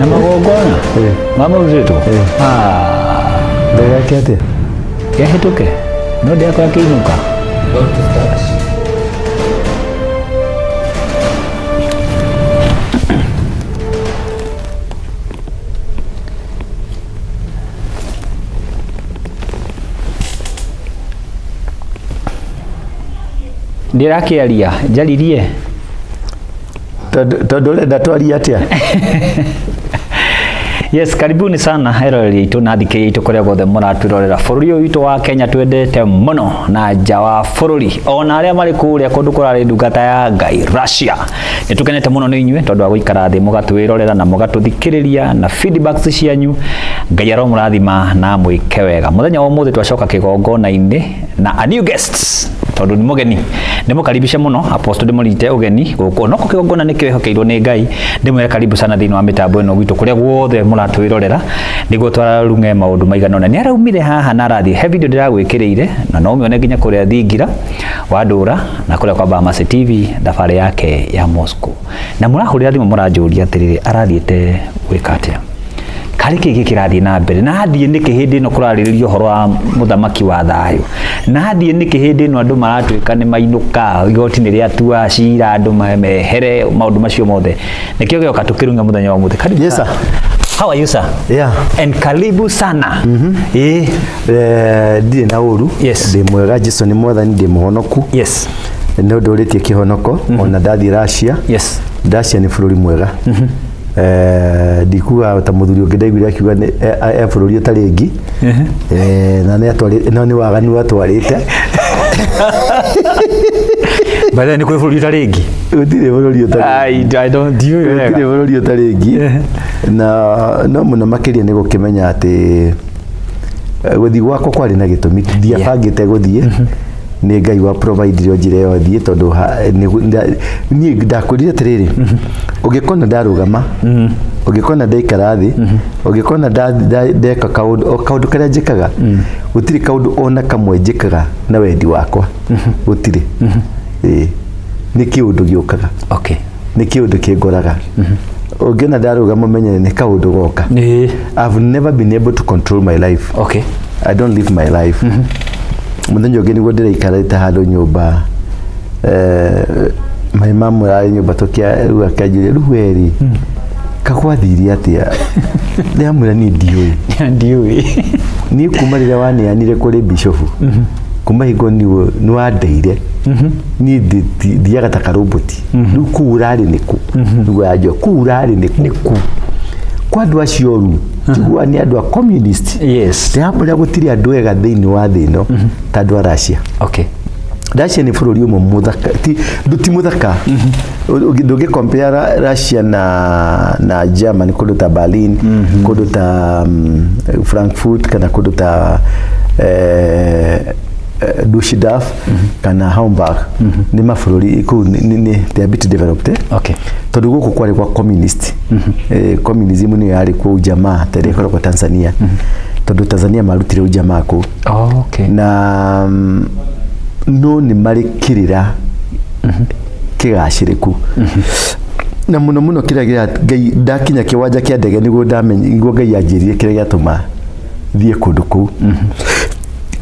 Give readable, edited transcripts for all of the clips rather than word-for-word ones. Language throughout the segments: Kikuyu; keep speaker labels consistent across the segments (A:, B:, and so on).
A: Na magongona mamũrutĩtwo. Ah,
B: Ndege yake atĩa?
A: Kĩahĩtũke no ndĩakwa akĩinũka.
C: About to start.
A: Ndĩrakĩaria njaririe.
B: Tondũ ũrenda twarie atĩa?
A: Yes, karibuni sana eroreri aitũ na athikĩrĩria aitũ kũrĩa guothe mũratwĩrorera bũrũri ũyũ witũ wa Kenya twendete mũno na nja wa bũrũri ona arĩa marĩ kũrĩa kũndũ kũrarĩ ndungata ya Ngai Russia. Nĩ tũkenete mũno nĩ inyuĩ tondũ wa gũikara thĩ mũgatwĩrorera na mũgatũthikĩrĩria na feedbacks cianyu. Ngai aromũrathima na mwĩke wega. Mũthenya wa ũmũthĩ twacoka kĩgongona-inĩ na a new guest tondũ nĩ mũgeni nĩ mũkaribishe mũno apostle ndĩmũnyite ũgeni gũkũ no kĩgongona nĩ kĩhokeirwo nĩ Ngai. Ndĩmwĩre karibu sana thĩinĩ wa mĩtambo ĩno gwitũ kũrĩa guothe mũratwĩrorera nĩguo twararung'e maũndũ maigana ũna. Nĩ araumire haha na arathiĩ he video ndĩragwĩkĩrĩire na no ũmĩone nginya kũrĩa thingira wa ndũra na kũrĩa kwa Bamasi TV thabarĩ yake ya Moscow. Na mũrahũrĩra thimũ mũranjũria atĩrĩrĩ, arathiĩte gwĩka atĩa, karĩ kĩ gĩkĩ kĩrathiĩ na mbere, na athiĩ nĩkĩ hĩndĩ ĩno kũrarĩrĩrio ũhoro wa mũthamaki wa thayũ, na athiĩ nĩkĩ hĩndĩ ĩno andũ maratuĩka nĩ mainũka, igoti nĩ rĩatua cira, andũ mehere, maũndũ macio mothe nĩkĩo gĩoka tũkĩrunga mũthenya wa ũmũthĩ. Karibu
B: Yes,
A: sana.
B: sir.
A: How are you, sir?
B: Yeah.
A: And karibu sana. Eh,
B: Ndirĩ na ũru.
A: Yes.
B: Ndĩ mwega, Jesu nĩ mwathani, ndĩ mũhonoku. Nĩ ũndũ ũrĩtie kĩhonoko ona ndathiĩ Russia. Russia nĩ bũrũri mwega. Ndikuga ta mũthuri ũngĩ ndaiguire akiuga nĩ e bũrũri ũtarĩ ngi. Na nĩ atwarĩ no nĩ waganu atwarĩte.
A: By the way, nĩ kũrĩ bũrũri ũtarĩ ngi?
B: Gũtirĩ bũrũri ũtarĩ
A: I don't ndiũĩ wega.
B: Gũtirĩ bũrũri ũtarĩ ngi. Na no mũno makĩria nĩ gũkĩmenya atĩ gũthiĩ gwakwa kwarĩ na gĩtũmi, ndiabangĩte gũthiĩ. Nĩ Ngai wa provide njĩra ĩyo thiĩ tondũ niĩ ndakwĩrire atĩrĩrĩ, ũngĩkona ndarũgama, ũngĩkona ndaikara thĩ, ũngĩkona ndeka kaũndũ, o kaũndũ karĩa njĩkaga, gũtirĩ kaũndũ ona kamwe njĩkaga na wendi wakwa, gũtirĩ. Ĩĩ, nĩ kĩũndũ gĩũkaga. Nĩ kĩũndũ kĩngoraga. Ũngĩona ndarũgama ũmenye nĩ kaũndũ goka. I've never been able to control my life. I don't live my life. Mũthenya ũngĩ nĩguo ndĩraikarĩte handũ nyũmba, my mom ararĩ nyũmba tũkĩa, rĩu akĩanjĩria, rĩu we rĩ, kagwathire atĩa? Ndĩramwĩra niĩ ndiũĩ.
A: Ndiũĩ.
B: Niĩ kuma rĩrĩa waneanire kũrĩ bishofu, kuma hingo nĩ wandeire. Niĩ thiaga ta karoboti. Rĩu kũu ũrarĩ nĩkũ? Nĩguo yanjũra, kũu ũrarĩ nĩkũ?
A: Nĩkũ?
B: Kwa andũ acio oru, njiguaga nĩ andũ a communist. Ndĩramwĩra gũtirĩ andũ ega thĩinĩ wa thĩ ĩno ta andũ a Russia. Russia nĩ bũrũri ũmwe mũthaka, ti ti mũthaka. Ndũngĩ compare Russia na Germany, kũndũ ta Berlin, kũndũ ta Frankfurt, kana kũndũ ta Düsseldorf kana Hamburg. Nĩ mabũrũri kũu nĩ they are bit developed. Tondũ gũkũ kwarĩ kwa communist. Communism nĩyo yarĩ kuo, ujamaa ta ĩrĩa ĩkoragwo Tanzania. Tondũ Tanzania marutire ujamaa kũu. Na no nĩ marĩ kĩrĩra kĩgacĩrĩku. Na mũno mũno kĩrĩa gĩa Ngai ndakinya kĩwanja kĩa ndege nĩguo ndamenya, nĩguo Ngai anjĩrire kĩrĩa gĩatũma thiĩ kũndũ kũu.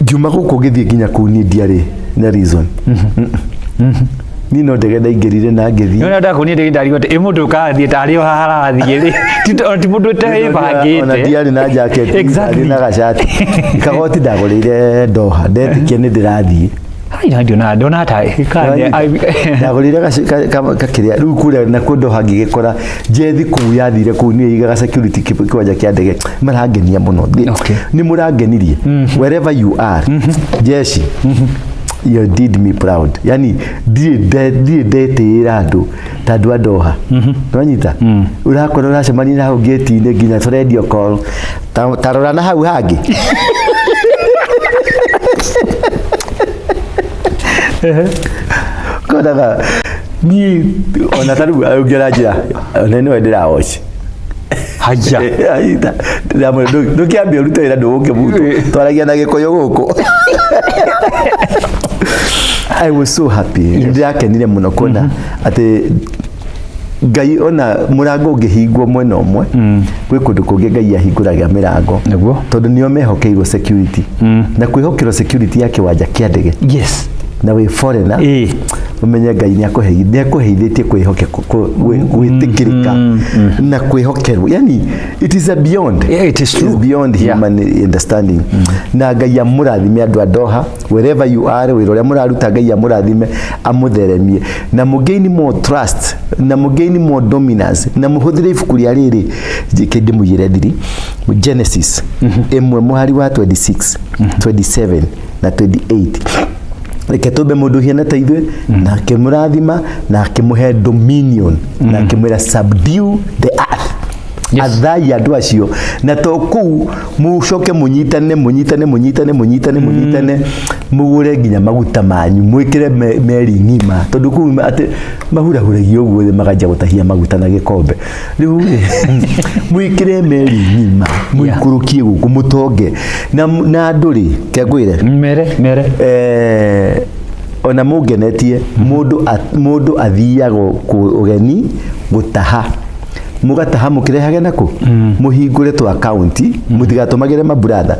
B: Ngiuma gũkũ ngĩthiĩ nginya kũu niĩ ndiarĩ na reason. Niĩ no ndege ndaingĩrire na ngĩthiĩ.
A: Nĩ ndakuonire ndege ndarigwo atĩ ĩ mũndũ ũkathiĩ tarĩ o haha arathiĩ rĩ. Ti mũndũ ũteĩbangĩte.
B: Ona ndiarĩ na jacket, ndarĩ na gacati. Kagoti ndagũrĩire Doha, ndetĩkia nĩ ndĩrathiĩ.
A: Hai, ndona ta
B: ndagũrĩire kakĩrĩa rĩu kũrĩa nakuo Doha ngĩgĩkora njethi kũu yathire kũu nĩyo igaga security kĩwanja kĩa ndege marangenia mũno. Nĩ mũrangenirie wherever you are, jeshi, you did me proud. Yani ndirĩ ndetĩĩra andũ ta andũ a Doha. Nĩwanyita? Ũrakora ũracemania na hau gate-inĩ nginya tũrendio call. Ta rora na hau hangĩ. Konaga niĩ ona ta rĩu ũngĩ aranjĩra ona nĩwe ndĩrawoci.
A: Haya.
B: Ndũkĩambia ũrute wĩra ndũgũkĩbutwo. Twaragia na Gĩkũyũ gũkũ. I was so happy. Ndĩrakenire mũno kuona atĩ Ngai ona mũrango ũngĩhingwo mwena ũmwe, gwĩ kũndũ kũngĩ Ngai ahingũraga mĩrango.
A: Nĩguo.
B: Tondũ nĩo mehokeirwo security na kwĩhokerwo security ya kĩwanja kĩa ndege na wĩ foreigner, ũmenye Ngai nĩ akũheithĩtie gwĩtĩkĩrĩka na kwĩhokerwo, yani it is a beyond.
A: Yeah, it is true.
B: It is beyond human understanding. Na Ngai amũrathime andũ a Doha, wherever you are, wĩra ũrĩa mũraruta, Ngai amũrathime, amũtheremie na mũgain more trust na mũgain more dominance na mũhũthĩre ibuku rĩa rĩrĩ kĩndĩmũiyĩre thiri, Genesis 1 mũhari wa 26, 27 na 28. Reke tũmbe mũndũ hiana ta ithuĩ, na akĩmũrathima na akĩmũhe dominion na akĩmwĩra, "Subdue the earth." Athai andũ acio na to kũu mũcoke mũnyitane, mũnyitane, mũnyitane, mũnyitane, mũnyitane, mũgũre nginya maguta manyu, mwĩkĩre meri ng'ima, tondũ kũu atĩ mahurahuragia ũguo thĩ makanjia gũtahia maguta na gĩkombe. Rĩu rĩ, mwĩkĩre meri ng'ima, mũikũrũkie gũkũ, mũtonge na andũ rĩ, kengwĩre.
A: Mere mere.
B: Ona mũngenetie mũndũ athiaga ũgeni gũtaha, mũgataha mũkĩrehage nakũ, mũhingũre tũ akaunti, mũtigatũmagĩre maburatha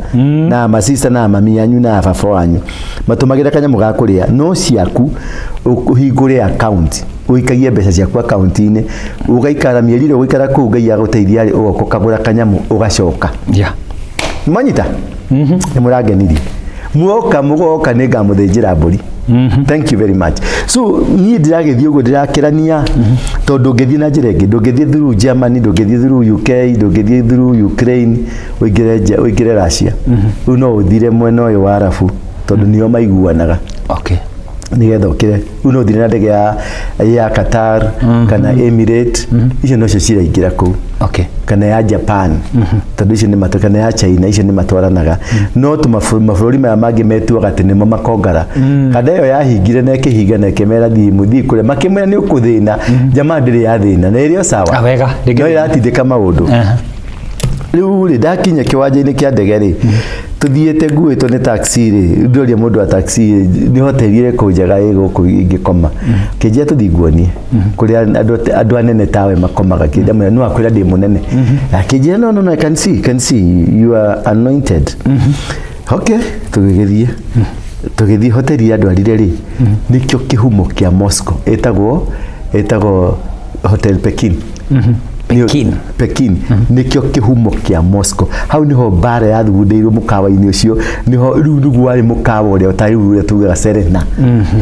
B: na masista na mami yanyu na baba wanyu matũmagĩre kanyamũ ga kũrĩa, no ciaku ũhingũre akaunti, ũikagie mbeca ciaku akaunti-inĩ, ũgaikara mĩeri ĩrĩa ũgũikara kũu, Ngai agũteithia rĩ, ũgoka ũkagũra kanyamũ ũgacoka. Mwanyita nĩ mũrangenirie, muoka mũgoka nĩ ngamũthĩnjĩra mbũri. Thank you very much. So niĩ ndĩragĩthiĩ ũguo ndĩrakĩrania, tondũ ndũngĩthiĩ na njĩra ĩngĩ, ndũngĩthiĩ through Germany, ndũngĩthiĩ through UK, ndũngĩthiĩ through Ukraine ũingĩre ũingĩre Russia. Rĩu no ũthire mwena ũyũ wa Arabu, tondũ nĩo maiguanaga, nĩgetha ũkĩre. Rĩu no ũthire na ndege ya Qatar kana Emirate, icio nocio ciraingĩra kũu, kana ya Japan, tondũ icio nĩ matũ, kana ya China, icio nĩ matwaranaga. No tu mabũrũri maya mangĩ metuaga atĩ nĩmo makongara kada ĩyo yahingire na ĩkĩhinga na ĩkĩmera thiĩ mũthiĩ kũrĩa, makĩmwĩra nĩ ũkũthĩna. Jamaa ndĩrĩ ya thĩna na ĩrĩ o sawa.
A: Ah, wega.
B: No ĩratindĩka maũndũ. Rĩu rĩ, ndakinya kĩwanja-inĩ kĩa ndege rĩ, tũthiĩte nguĩtwo nĩ taxi rĩ, ndoria mũndũ wa taxi nĩ hoteli ĩrĩkũ njega ĩ gũkũ ingĩkoma. Kĩnjia tũthiĩ nguonie kũrĩa andũ anene tawe makomaga. Kĩndamwĩra no akwĩra ndĩ mũnene. Akĩnjĩra, "No, no, no, I can see you are anointed." Okay, tũgĩthiĩ hoteli ya andũ rĩ, nĩkĩo kĩhumo kĩa Moscow, ĩtagwo Hotel Pekin.
A: Pekin.
B: Pekin nĩkĩo kĩhumo kĩa Moscow. Hau nĩho mbara yathugundĩirwo, mũkawa-inĩ ũcio nĩho rĩu nĩguo warĩ mũkawa ũrĩa ta rĩu ũrĩa tugaga Serena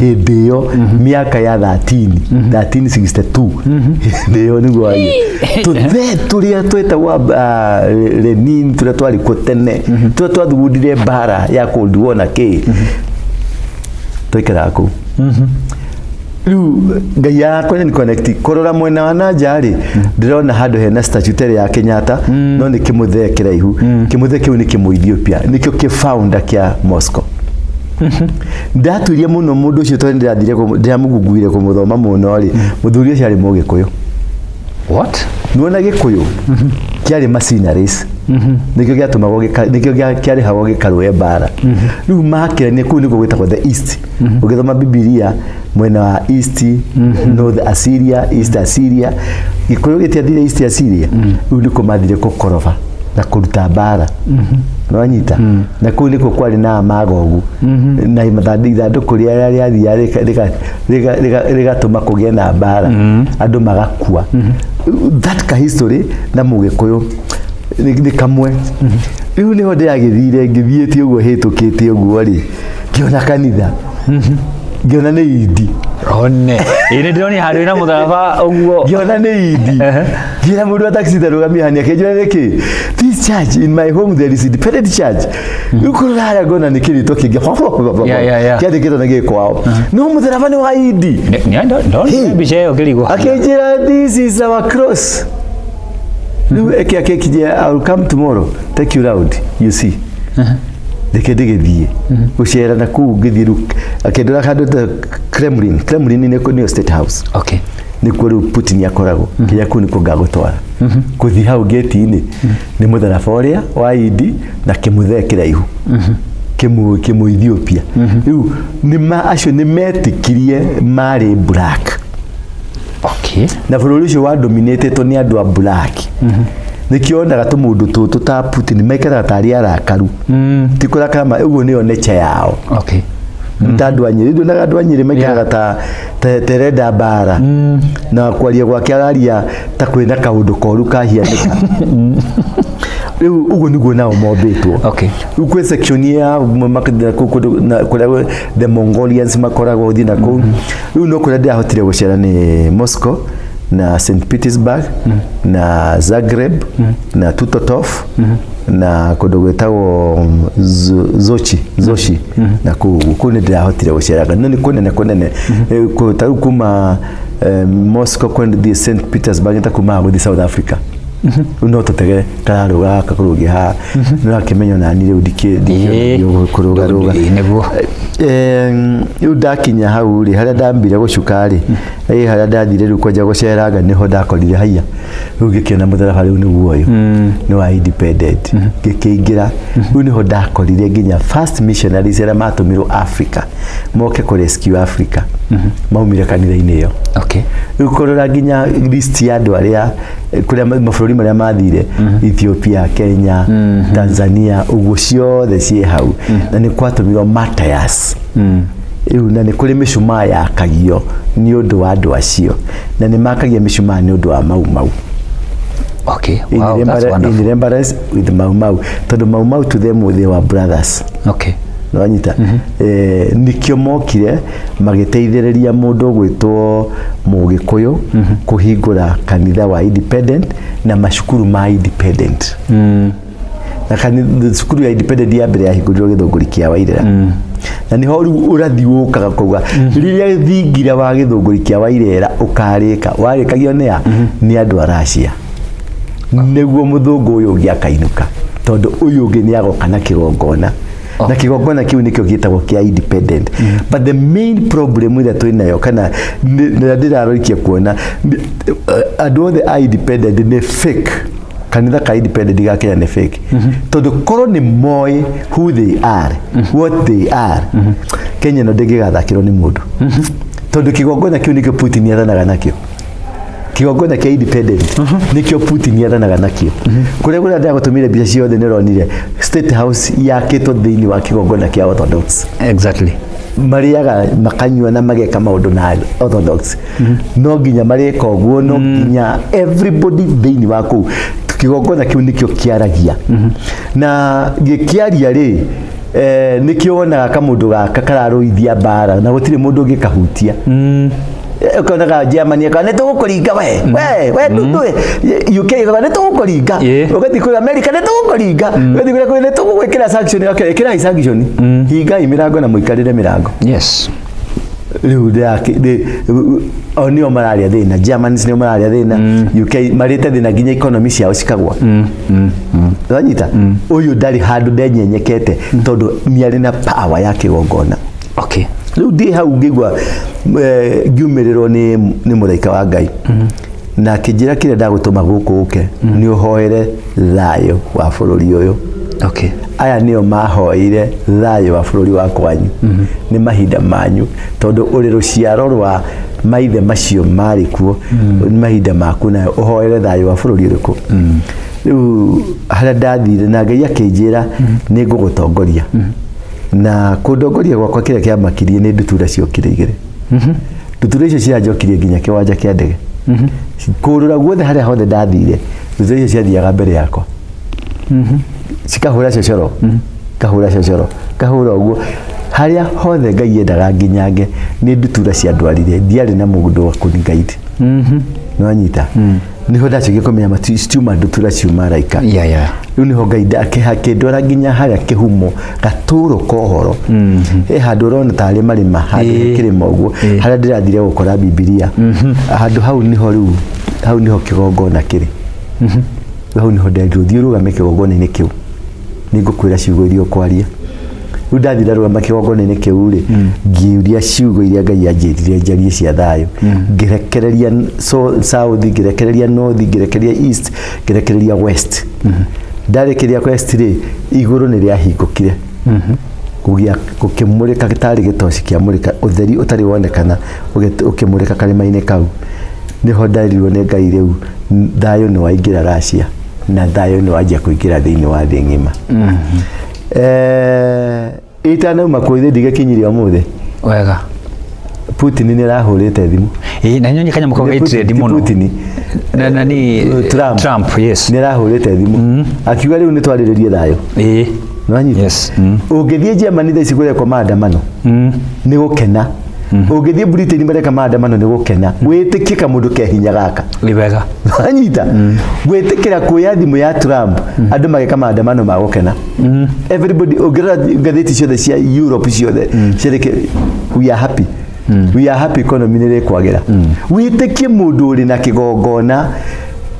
B: hĩndĩ ĩyo, mĩaka ya 13 1362, hĩndĩ ĩyo nĩguo warĩ tũthe tũrĩa twetagwo Lenin, tũrĩa twarĩ kuo tene, tũrĩa twathugundire mbara ya Cold War na kĩ, twaikaraga kũu. Rĩu Ngai yakwa nĩ connect kũrora mwena wa nanja rĩ, ndĩrona handũ hena statue tere ya Kenyatta, no nĩ kĩmũthee kĩraihu. Kĩmũthee kĩu nĩ kĩmũ Ethiopia, nĩkĩo kĩ founder kĩa Moscow. Ndatuirie mũno mũndũ ũcio tondũ ndĩrathire ndĩramũgunguire kũmũthoma mũno rĩ, mũthuri ũcio arĩ Mũgĩkũyũ.
A: What?
B: Nĩwona Gĩkũyũ kĩarĩ mercenaries, nĩkĩo gĩatũmagwo nĩkĩo kĩarĩhagwo gĩkarũe mbara. Rĩu makĩrania kũu nĩkuo gwĩtagwo the East. Ũgĩthoma Bibilia, mwena wa East, North Assyria, East Assyria, Gĩkũyũ gĩtiathire East Assyria. Rĩu nĩkuo mathire kũkoroba na kũruta mbara, nĩwanyita? Na kũu nĩkuo kwarĩ na Magogu na ithandũkũ rĩrĩa rĩathiaga rĩgatũma kũgĩe na mbara, andũ magakua. That ka history na Mũgĩkũyũ nĩ kamwe. Rĩu nĩho ndĩragĩthire ngĩthiĩte ũguo hĩtũkĩte ũguo rĩ, ngĩona kanitha, ngĩona nĩ indi.
A: One ĩ nĩ ndĩronia handũ ĩna mũtharaba ũguo.
B: Ngĩona nĩ indi. Ngĩra mũndũ wa taxi tarũgamia hani, akĩnjĩra nĩkĩ, "This church, in my home there is independent church." Rĩu kũrora harĩa ngona nĩ kĩrĩtwa kĩngĩ
A: Yeah.
B: kĩandĩkĩtwo na gĩkwao, no mũtharaba nĩ wa indi.
A: Ndonire mbica ĩyo ngĩrigwo.
B: Akĩnjĩra, "This is our cross." Rĩu eke akĩnjĩra, "I will come tomorrow, take you round, you see." Reke ndĩgĩthiĩ gũcera na kũu, ngĩthiĩ rĩu akĩndora handũ ta Kremlin. Kremlin nĩyo State House. Nĩkuo rĩu Putin akoragwo. Kĩrĩa kũu nĩkuo ngagũtwara kũthiĩ hau gate-inĩ nĩ mũtharaba ũrĩa wa indi na kĩmũthee kĩraihu kĩmũ Ethiopia. Rĩu nĩ ma acio nĩ metĩkirie marĩ black. Na bũrũri ũcio wadominatĩtwo nĩ andũ a black. Nĩkĩo onaga tũmũndũ tũtũ ta Putin maikaraga tarĩ arakaru, ti kũrakara ma ũguo nĩyo nature yao. Ta andũ a Nyĩrĩ, nduonaga andũ a Nyĩrĩ maikaraga ta terenda mbara na kwaria gwake araria ta kwĩna kaũndũ koru kahianĩka. Rĩu ũguo nĩguo nao mombĩtwo. Rĩu kwĩ section ya kũrĩa the Mongolians makoragwo gũthiĩ na kũu. Rĩu no kũrĩa ndĩrahotire gũcera nĩ Moscow na St Petersburg na Zagreb na Tutotov na kũndũ gwĩtagwo Zochi na kũu ũguo. Kũu nĩ ndĩrahotire gũceraga, no nĩ kũnene kũnene. Ta rĩu kuma Moscow kwendithie St Petersburg nĩ ta kuma haha gũthiĩ South Africa. Rĩu no tũtege kararũga gaka kũrũgia haha, nĩ ũrakĩmenya nani rĩu ndikĩ kũrũgarũga.
A: Ĩĩ, nĩguo.
B: Rĩu ndakinya hau rĩ, harĩa ndambire gũcuka rĩ, harĩa ndathire rĩu kwanja gũceranga, nĩho ndakorire haiya. Rĩu ngĩkĩona mũtharaba rĩu nĩguo ũyũ nĩ wa independent, ngĩkĩingĩra. Rĩu nĩho ndakorire nginya first missionaries arĩa matũmirwo Africa moke kũ rescue Africa maumire kanitha-inĩ ĩyo. Rĩu kũrora nginya list ya andũ arĩa kũrĩa mabũrũri marĩa mathire, Ethiopia, Kenya, Tanzania, ũguo ciothe ciĩ hau, na nĩ kwatũmirwo martyrs. Rĩu na nĩ kũrĩ mĩcumaa yakagio nĩ ũndũ wa andũ acio, na nĩ makagia mĩcumaa nĩ ũndũ wa Mau Mau.
A: Wow, that's wonderful.
B: In remembrance with Mau Mau, tondũ Mau Mau to them they were brothers. Nĩwanyita? Nĩkĩo mokire magĩteithĩrĩria mũndũ ũgwĩtwo Mũgĩkũyũ kũhingũra kanitha wa independent na macukuru ma independent. Na cukuru ya independent ya mbere yahingũrirwo Gĩthũngũri kĩa Wairera, na nĩho rĩu ũrathi ũkaga kuga rĩrĩa thingira wa Gĩthũngũri kĩa Wairera ũkarĩka, warĩkagio nĩ a nĩ andũ a Russia, nĩguo mũthũngũ ũyũ ũngĩ akainũka, tondũ ũyũ ũngĩ nĩ agoka na kĩgongona, na kĩgongona kĩu nĩkĩo gĩtagwo kĩa independent. But the main problem ĩrĩa twĩ nayo, kana nĩ ndĩrarorikia kuona andũ othe a independent nĩ fake. Kanitha ka independent ga Kenya nĩ fake, tondũ korwo nĩ moĩ who they are, what they are, Kenya no ndĩngĩgathakĩrwo nĩ mũndũ, tondũ kĩgongona kĩu nĩkĩo Putin athanaga nakĩo. Kĩgongona kĩa independent nĩkĩo Putin athanaga nakĩo. Kũrĩa ndagũtũmire mbica ciothe nĩ ũronire State House yakĩtwo thĩinĩ wa kĩgongona kĩa Orthodox. Marĩaga, makanyua na mageka maũndũ na Orthodox. No nginya marĩka ũguo, no nginya everybody thĩinĩ wa kũu kĩgongona kĩu nĩkĩo kĩaragia, na gĩkĩaria rĩ, nĩkĩo wonaga kamũndũ gaka kararũithia mbara na gũtirĩ mũndũ ũngĩkahutia. Ũkonaga Germany ĩkauga nĩ tũgũkũringa we ndundu, UK ĩkauga nĩ tũgũkũringa, ũgathiĩ kũrĩ America nĩ tũgũkũringa, ũgathiĩ kũrĩa kũrĩ nĩ tũgũgwĩkĩra sanction. Okay, ĩkĩrai sanction, hingai mĩrango na mũikarĩre mĩrango. Rĩu o nĩo mararia thĩna, Germans nĩo mararia thĩna, UK marĩte thĩna nginya economy ciao cikagwa. Wanyita? Ũyũ ndarĩ handũ ndenyenyekete, tondũ nĩ arĩ na power ya kĩgongona. Rĩu ndĩ hau ngĩigua ngiumĩrĩrwo nĩ mũraika wa Ngai na akĩnjĩra kĩrĩa ndagũtũma gũkũ ũke nĩ ũhoere thayũ wa bũrũri ũyũ. Aya nĩo mahoeire thayũ wa bũrũri wa kwanyu, nĩ mahinda manyu, tondũ ũrĩ rũciaro rwa maithe macio marĩ kuo, nĩ mahinda maku nayo ũhoere thayũ wa bũrũri ũrĩkũ. Rĩu harĩa ndathire na Ngai akĩnjĩra nĩ ngũgũtongoria, na kũndongoria gwakwa kĩrĩa kĩamakirie nĩ ndutura ciokire igĩrĩ. Ndutura icio cianjokirie nginya kĩwanja kĩa ndege. Kũrũra guothe harĩa hothe ndathire, ndutura icio ciathiaga mbere yakwa, cikahũra cocoro, kahũra cocoro, kahũra ũguo harĩa hothe Ngai endaga nginyange. Nĩ ndutura ciandwarire, ndiarĩ na mũndũ wa kũngaidi. Nĩwanyita? Nĩho ndacokire kũmenya citiuma ndutura, ciuma araika. Rĩu nĩho Ngai akĩndwara nginya harĩa kĩhumo gatũrũ ka ũhoro. He handũ ũrona tarĩ marĩma, handũ he kĩrĩma ũguo, harĩa ndĩrathire gũkora Bibilia. Handũ hau nĩho rĩu, hau nĩho kĩgongona kĩrĩ. Hau nĩho nderirwo thiĩ ũrũgame kĩgongona-inĩ kĩu, nĩngũkwĩra ciugo iria ũkwaria. Rĩu ndathiĩ ndarũgama kĩgongona-inĩ kĩu rĩ, ngiuria ciugo iria Ngai anjĩrire njarie cia thayũ. Ngĩrekereria south, ngĩrekereria north, ngĩrekereria east, ngĩrekereria west. Ndarĩkĩria west rĩ, igũrũ nĩ rĩahingũkire, kũgĩa gũkĩmũrĩka tarĩ gĩtoci kĩamũrĩka, ũtheri ũtarĩ wonekana ũkĩmũrĩka karĩma-inĩ kau. Nĩho ndarirwo nĩ Ngai rĩu thayũ nĩ waingĩra Russia na thayũ nĩ wanjia kũingĩra thĩinĩ wa thĩ ng'ima. Itanauma kũu ithe ndigĩkinyirie ũmũthĩ.
A: Wega.
B: Putin nĩ arahũrĩte thimũ.
A: Ĩĩ, na nyonye kanyamũ kau
B: Nĩ
A: gĩ
B: Putin,
A: trend
B: ti
A: mũno.
B: Putin.
A: Na ni
B: Trump.
A: Trump, yes.
B: Nĩ arahũrĩte thimũ akiuga rĩu nĩ twarĩrĩrie thayũ.
A: Ĩĩ.
B: Nĩwanyita?
A: Yes.
B: Ũngĩthiĩ Germany thaa ici kũrekwo maandamano nĩ gũkena. Ũngĩthiĩ Britain mareka maandamano nĩ gũkena. Wĩtĩkie kamũndũ ke hinya gaka.
A: Nĩ wega.
B: Wanyita? Gwĩtĩkĩra kuoya thimũ ya Trump andũ mageka maandamano ma gũkena. Everybody ũngĩrora ngathĩti ciothe cia Europe ciothe ciandĩke we are happy. We are happy economy nĩ ĩkwagĩra. Wĩtĩkie mũndũ ũrĩ na kĩgongona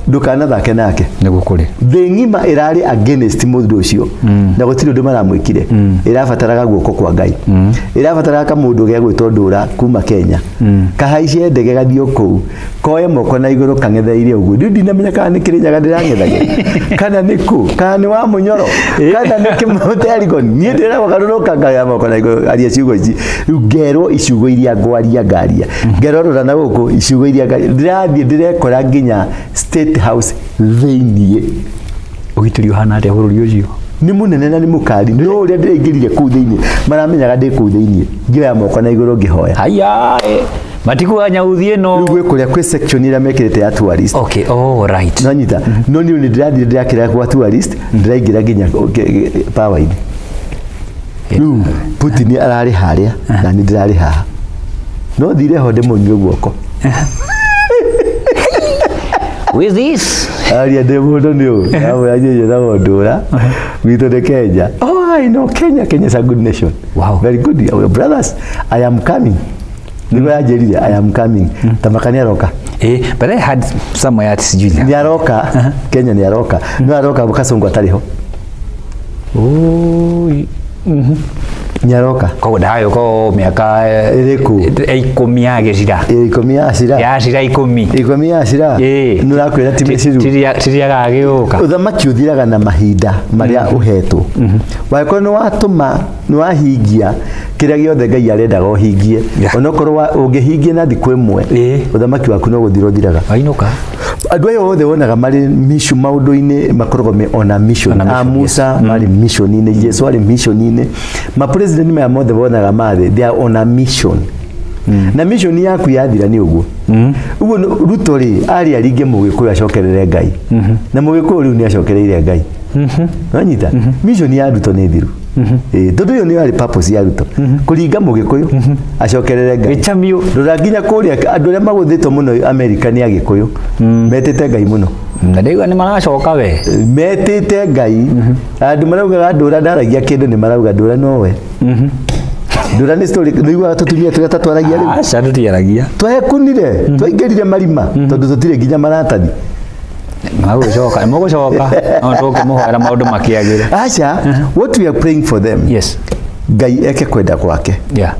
B: ndũkanathake nake.
A: Nĩguo kũrĩ.
B: Thĩ ng'ima ĩrarĩ against mũndũ ũcio na gũtirĩ ũndũ maramwĩkire. Ĩrabataraga guoko kwa Ngai. Ĩrabataraga kamũndũ gegwĩtwo Ndũra kuma Kenya kahaice ndege gathiĩ kũu koe moko na igũrũ kang'etheire ũguo. Rĩu ndinamenya kana nĩ Kĩrĩnyaga ndĩrang'ethagia kana nĩ kũ, kana nĩ wa Mũnyoro, kana nĩ Kĩmũterigoni. Niĩ ndĩragarũrũka ngaya moko na igũrũ aria ciugo ici. Rĩu ngerwo iciugo iria ngwaria ngaria, ngerwo rora na gũkũ iciugo iria ngaria. Ndĩrathiĩ ndĩrekora nginya State House thĩiniĩ.
A: Ũgitĩri ũhana atĩa bũrũri ũcio?
B: Nĩ mũnene na nĩ mũkari. No ũrĩa ndĩraingĩrire kũu thĩiniĩ maramenyaga ndĩ kũu thĩiniĩ, ngĩoya moko na igũrũ ngĩhoya.
A: Haya, matikuga nyauthi ĩno.
B: Rĩu gwĩ kũrĩa kwĩ section ĩrĩa mekĩrĩte ya tourist.
A: Okay, oh right.
B: Nonyita? No niĩ nĩ ndĩrathiĩ ndĩrakĩra gwa tourist, ndĩraingĩra nginya power-inĩ. Rĩu Putin ararĩ harĩa na niĩ ndĩrarĩ haha, no thire ho ndĩmũnyue guoko.
A: With this.
B: Aria ndĩ mũndũ nĩ ũũ amwĩra niĩ njĩtagwo Ndũra, gwitũ nĩ Kenya. Oh, I know Kenya. Kenya is a good nation.
A: Wow.
B: Very good. Our brothers, I am coming. Nĩguo yanjĩrire I am coming. Tamaka nĩ aroka.
A: But I had somewhere at sijui.
B: Nĩ aroka Kenya, nĩ aroka, no aroka Kasongo atarĩ ho.
A: Oh.
B: Nĩ aroka.
A: Koguo ndagagĩũka o mĩaka
B: Ĩrĩkũ?
A: 10 ya gĩcira.
B: 10 ya cira.
A: Ya cira 10.
B: 10 ya cira. Nĩ ũrakwĩra ti mĩciru.
A: Tiriaga agĩũka.
B: Ũthamaki ũthiraga na mahinda marĩa ũhetwo. Wangĩkorwo nĩ watũma nĩ wahingia kĩrĩa gĩothe Ngai arendaga ũhingie, onokorwo ũngĩhingia na thikũ ĩmwe, ũthamaki waku no gũthira ũthiraga.
A: Wainũka.
B: Andũ aya othe wonaga marĩ mission maũndũ-inĩ makoragwo me ona mission.
A: Ona mission,
B: A Musa marĩ mission-inĩ, Jesu arĩ mission-inĩ, ma president maya mothe wonaga marĩ, they are on a mission. Na mission yaku yathira nĩ ũguo ũguo. Ruto rĩ arĩ aringe Mũgĩkũyũ acokerere Ngai, na Mũgĩkũyũ rĩu nĩ acokereire Ngai. Wanyita? Mission ya Ruto nĩ thiru. Tondũ ĩyo nĩyo yarĩ purpose ya Ruto, kũringa Mũgĩkũyũ acokerere Ngai.
A: Gĩcamio.
B: Rora nginya kũrĩa andũ arĩa magũthĩtwo mũno Amerika nĩ Agĩkũyũ metĩte Ngai mũno.
A: Na ndĩigua nĩ maracoka we.
B: Metĩte Ngai. Andũ maraugaga Ndũra ndaragia kĩndũ, nĩ marauga Ndũra nowe. Ndũra nĩ story nĩ iguaga tũtumia tũrĩa tatwaragia rĩu.
A: Aca, tũtiaragia.
B: Twekunire twaingĩrire marima tondũ tũtirĩ nginya maratathi.
A: Magũcoka, mũgũcoka no tũkĩmũhoera maũndũ makĩagĩre.
B: Aca, what we are praying for them, Ngai eke kwenda gwake.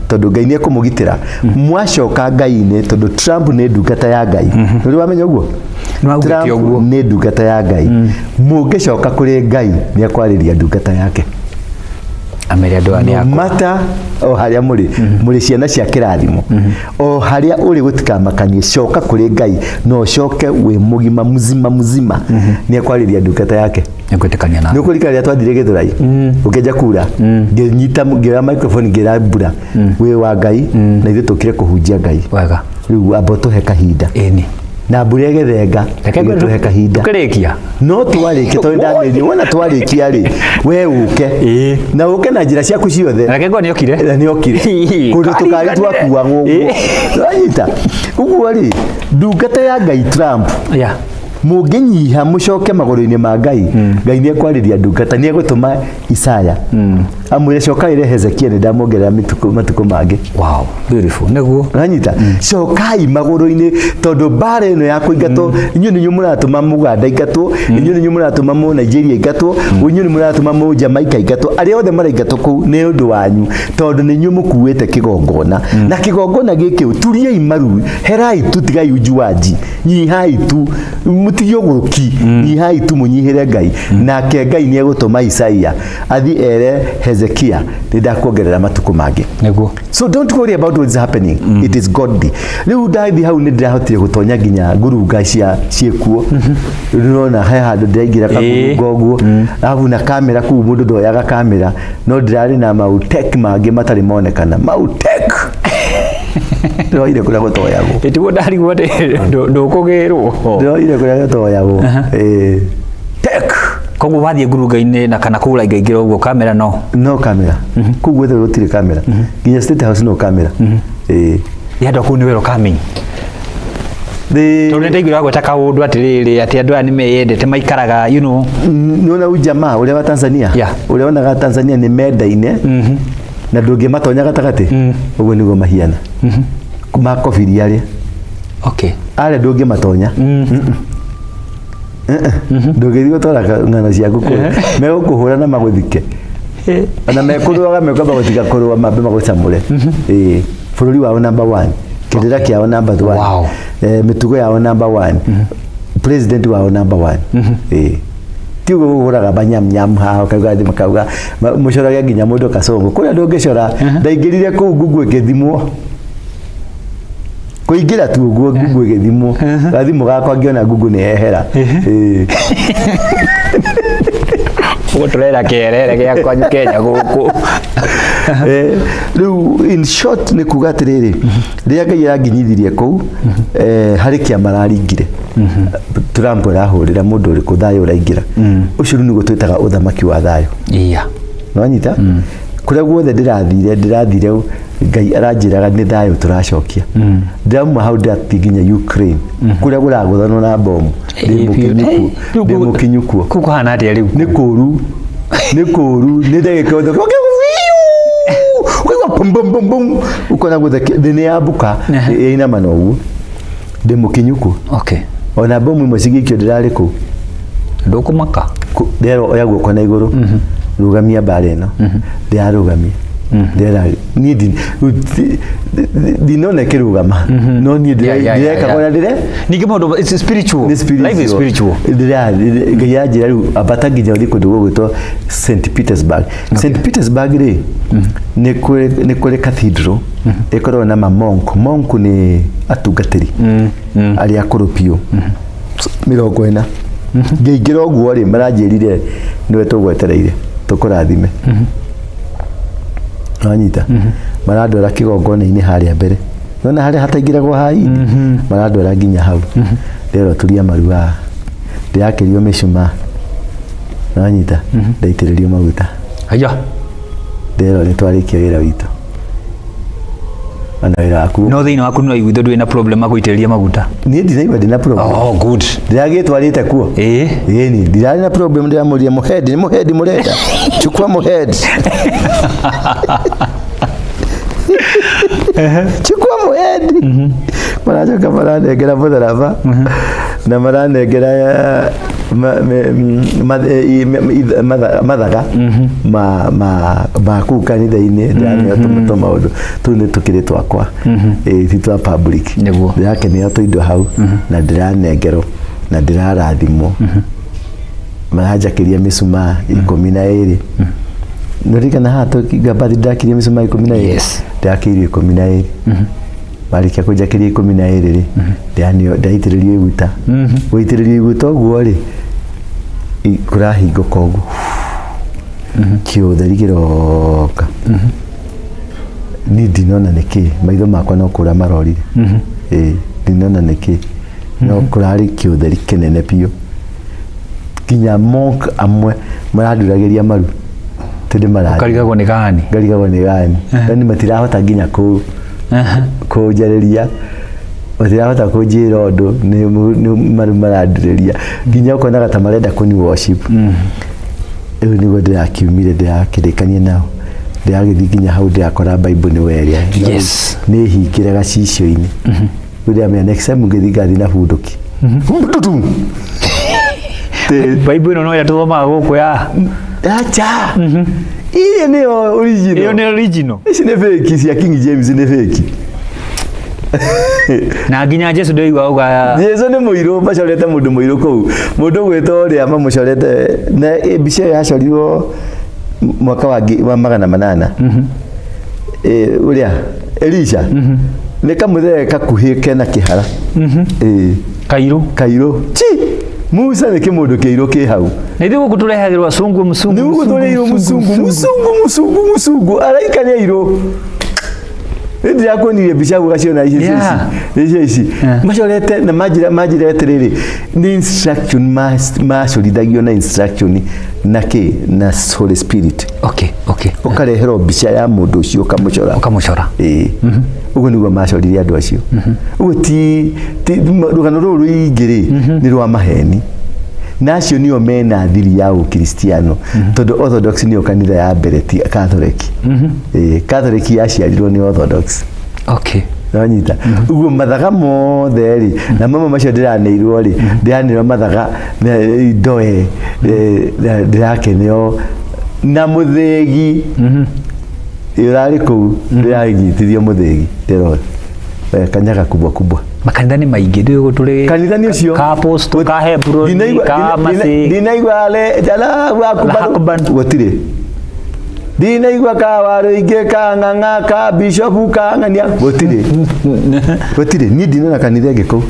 B: Tondũ Ngai nĩ ekũmũgitĩra mwacoka Ngai-inĩ, tondũ Trump nĩ ndungata ya Ngai. Nĩ wamenya ũguo?
A: Nĩwaugĩte
B: Trump
A: ũguo.
B: nĩ ndungata ya Ngai. Mũngĩcoka kũrĩ Ngai nĩ ekwarĩria ndungata yake.
A: Amere andũ aya nĩ akwa.
B: Mata o harĩa mũrĩ, mũrĩ ciana cia kĩrathimo. O harĩa ũrĩ gũtikamakanie, coka kũrĩ Ngai na ũcoke wĩ mũgima mzima mzima, nĩ ekwarĩria ndungata yake.
A: Nĩngwĩtĩkania nawe.
B: Nĩ ũkũririkana rĩrĩa twathire Gĩthũrai ũkĩenja kura, ngĩnyita ngĩoya microphone ngĩra mbura wĩ wa Ngai na ithuĩ tũkire kũhunjia Ngai.
A: Wega.
B: Rĩu amba ũtũhe kahinda.
A: Ĩni.
B: Na mbura ĩgĩthenga
A: Reke
B: ĩgĩtũhe kahinda.
A: Tũkĩrĩkia.
B: No twarĩkia tondũ ndamĩrire wona twarĩkia rĩ we ũke na ũke na njĩra ciaku ciothe.
A: Reke ngone nĩokire.
B: Na nĩokire kũndũ tũkari twakuagwo ũguo. Wanyita ũguo rĩ, ndungata ya Ngai Trump, mũngĩnyiha mũcoke magũrũ-inĩ ma Ngai, Ngai nĩ ekwarĩria ndungata, nĩ egũtũma Isaya amwĩre cokaĩre Hezekia nĩ ndamuongerera matukũ mangĩ.
A: Wow, beautiful. Nĩguo.
B: Wanyita? Cokai magũrũ-inĩ tondũ mbara ĩno ya kũingatwo, inyuĩ nĩ inyuĩ mũratũma Mũganda aingatwo, inyuĩ nĩ inyuĩ mũratũma mũ Nigeria aingatwo, inyuĩ nĩ mũratũma mũ Jamaica aingatwo. Arĩa othe maraingatwo kũu nĩ ũndũ wanyu tondũ nĩ inyuĩ mũkuĩte kĩgongona. Na kĩgongona gĩkĩ turiai maru, herai tu, tigai ujuaji, nyihai tu. Mũtige ũgũrũki, nyihai tu, mũnyihĩre Ngai, nake Ngai nĩ egũtũma Isaia athiĩ ere Hezekia, nĩ ndakuongerera matukũ mangĩ. So don't worry about what is happening. It is godly. Rĩu ndathiĩ hau nĩ ndĩrahotire gũtonya nginya ngurunga cia ciĩkuo. Rĩu he handũ ndĩraingĩra kangurunga ũguo, arabu na kamera kũu mũndũ ndoyaga kamera, no ndĩrarĩ na mautek mangĩ matarĩ monekana, mautek ndĩroire kũrĩa gũtoyagwo.
A: Ĩtiguo ndarigwo atĩ ndũkũgĩrwo.
B: Ndĩroire kũrĩa gũtoyagwo. Ĩĩ. Tek.
A: Koguo wathiĩ ngurunga-inĩ na kana kũu ũraingaingĩra ũguo, kamera no?
B: No kamera kũu guothe, gũtirĩ kamera, nginya State House no kamera. Ĩĩ.
A: Nĩ andũ a kũu nĩ welcoming? Tondũ nĩndaiguire gweta kaũndũ atĩrĩrĩ, atĩ andũ aya nĩ meyendete, maikaraga.
B: Nĩwona ujamaa ũrĩa wa Tanzania?
A: Yeah.
B: Ũrĩa wonaga Tanzania nĩ mendaine na ndũngĩmatonya gatagatĩ, ũguo nĩguo mahiana makobiria arĩa arĩa ndũngĩmatonya, ndũngĩthiĩ gũtwara ng'ano ciaku kũu, megũkũhũra na magũthike, ona mekũrũaga, mekwamba gũtiga kũrũa mambe magũcamũre. Ĩĩ, bũrũri wao number one, kĩrĩra kĩao number one, mĩtugo yao number one, president wao number one. Ĩĩ, ti ũguo ũgũraga manyamnyam haha ũkauga atĩ makauga mũcorage nginya mũndũ kasongo kũrĩa ndũngĩcora. Ndaingĩrire kũu, ngungu ĩgĩthimwo, kũingĩra tu ũguo, ngungu ĩgĩthimwo, gathimũ gakwa ngĩona ngungu nĩ yehera. Ĩĩ.
A: Ũguo tũrera kĩerere gĩa kwanyu Kenya gũkũ.
B: Rĩu in short nĩ kuga atĩrĩrĩ, rĩrĩa Ngai aranginyithirie kũu, harĩ kĩama araringire, Trump arahũrĩra mũndũ ũrĩkũ, thayũ ũraingĩra. Ũcio rĩu nĩguo twĩtaga ũthamaki wa thayũ. Nĩwanyita? Kũrĩa guothe ndĩrathire Ngai aranjĩraga nĩ thayũ tũracokia. Ndĩrauma hau, ndĩrathiĩ nginya Ukraine kũrĩa kũragũthanwo na bomu. Ndĩ mũkinyu kuo, ndĩ mũkinyu kuo.
A: Kũu kũhana atĩa rĩu?
B: Nĩ kũru, nĩ kũru, nĩ ndagĩka yothe ũkaigua bum bum bum bum, ũkona guothe thĩ nĩ yambuka, yainamana ũguo. Ndĩ mũkinyu kuo. Ona bomu imwe cigĩikio ndĩrarĩ kũu.
A: Ndũkũmaka?
B: Nderwo oya guoko na igũrũ, rũgamia mbara ĩno, ndĩrarũgamia. Ndera niĩ rĩu ndinona ĩkĩrũgama, no niĩ ndĩreka ũrĩa ndĩre
A: Ningĩ maũndũ, it's spiritual.
B: Nĩ spiritual.
A: Life is spiritual.
B: Ngai anjĩra rĩu ambata nginya ũthiĩ kũndũ gũgwĩtwo St Petersburg. St Petersburg rĩ, nĩ kũrĩ cathedral ĩkoragwo na mamonk. Monk nĩ atungatĩri arĩa akũrũ biũ, 40. Ngĩingĩra ũguo rĩ, maranjĩrire nĩwe tũgwetereire tũkũrathime. Wanyita? Marandwara kĩgongona-inĩ harĩa mbere, nona harĩa hataingĩragwo haindi, marandwara nginya hau, nderwo turia maru haha, ndĩrakĩrio mĩcumaa, nĩwanyita? Ndaitĩrĩrio maguta.
A: Aya.
B: Nderwo nĩ twarĩkia wĩra witũ, ona wĩra waku.
A: No thĩinĩ waku no iguithio ndũrĩ na problem agũitĩrĩria maguta?
B: Niĩ ndinaigua ndina problem.
A: Oh, good.
B: Ndĩragĩtwarĩte kuo. Ĩni ndirarĩ na problem, ndĩramũria mũhendi, nĩ mũhendi mũrenda, chukua mũhendi, chukua mũhendi. Maracoka maranengera mũtharaba na maranengera mathaga ma kũu kanitha-inĩ, ndĩraneo tũmaũndũ tũu nĩ tũkĩrĩ twakwa. Ĩ, ti twa public. Ndĩrakeneo tũindo hau na ndĩranengerwo na ndĩrarathimwo, maranjakĩria mĩcumaa 12. Nĩririkana haha tũkĩnga ndakĩria mĩcumaa 12. Ndakĩirio 12. Marĩkia kũnjakĩria 12 rĩ, ndĩraneo, ndaitĩrĩrio iguta. Gũitĩrĩrio iguta ũguo rĩ, kũrahingũka ũguo, kĩũtheri kĩroka, niĩ ndinona nĩkĩ, maitho makwa no kũra marorire. Ĩĩ, ndinona nĩkĩ, no kũrarĩ kĩũtheri kĩnene biũ, nginya monk amwe maranduragĩria maru tondũ mara
A: Ũkarigagwo nĩ gani.
B: Ngarigagwo nĩ gani, yani matirahota nginya kũnjarĩria, matirahota kũnjĩra ũndũ, nĩ maru marandurĩria, nginya ũkonaga ta marenda kũni worship. Rĩu nĩguo ndĩrakiumire, ndĩrakĩrĩkania nao, ndĩragĩthiĩ nginya hau ndĩrakora Bible nĩ werĩa nĩ hingĩre gacicio-inĩ. Rĩu ndĩramenya next time ngĩthiĩ ngathiĩ na bunduki. Ndutu.
A: Bible ĩno no ĩrĩa tũthomaga gũkũ ya
B: Acha, iye nĩyo original.
A: Ĩyo nĩ original.
B: Ici nĩ fake, cia King James nĩ fake.
A: Na nginya Jesu ndĩigua auga.
B: Jesu nĩ mũirũ, macorete mũndũ mũirũ kũu, mũndũ ũgwĩtwo ũrĩa mamũcorete na mbica ĩyo yacorirwo mwaka wa 800. Ũrĩa Elisha nĩ kamũthee kakuhĩ kena kĩhara.
A: Kairũ.
B: Kairũ chi Musa nĩ kĩmũndũ kĩirũ kĩ hau.
A: Na ithuĩ gũkũ tũrehagĩrwo acungu, mũcungu.
B: Nĩ gũkũ tũrĩirwo mũcungu, mũcungu, mũcungu, mũcungu, araika nĩ airũ. Ndĩrakuonirie mbica ũgaciona ici ici ici macorete na manjĩra atĩrĩrĩ, nĩ instruction macorithagio na instruction na kĩ na Holy Spirit.
A: Okay.
B: Ũkareherwo mbica ya mũndũ ũcio ũkamũcora.
A: Ũkamũcora.
B: Ĩĩ. Ũguo nĩguo macorire andũ acio. Ũguo ti rũgano rũrũ rũingĩ rĩ nĩ rwa maheni. Na acio nĩo mena thiri ya ũkristiano, tondũ Orthodox nĩyo kanitha ya mbere, ti Catholic. Catholic yaciarirwo nĩ Orthodox.
A: Okay.
B: Nonyita. Ũguo mathaga mothe rĩ, na mama macio ndĩraneirwo rĩ, ndĩraneirwo mathaga ndoe, ndĩrakeneo na mũthĩgi. Ũrarĩ kũu, ndĩranyitithio mũthĩgi, ndĩrona. Kanyaga kubwa kubwa.
A: Makanitha nĩ maingĩ, ndĩũĩ gũtũrĩ
B: kanitha nĩ ũcio
A: ka Apostle, ka Hebron, ka Masi.
B: Ndinaigua ale Allahu akbar gũtirĩ. Ndinaigua ka Waruingĩ, ka Ng'ang'a, ka Bishop, ka Ng'ania, gũtirĩ. Gũtirĩ. Niĩ ndinona kanitha ĩngĩ kũu.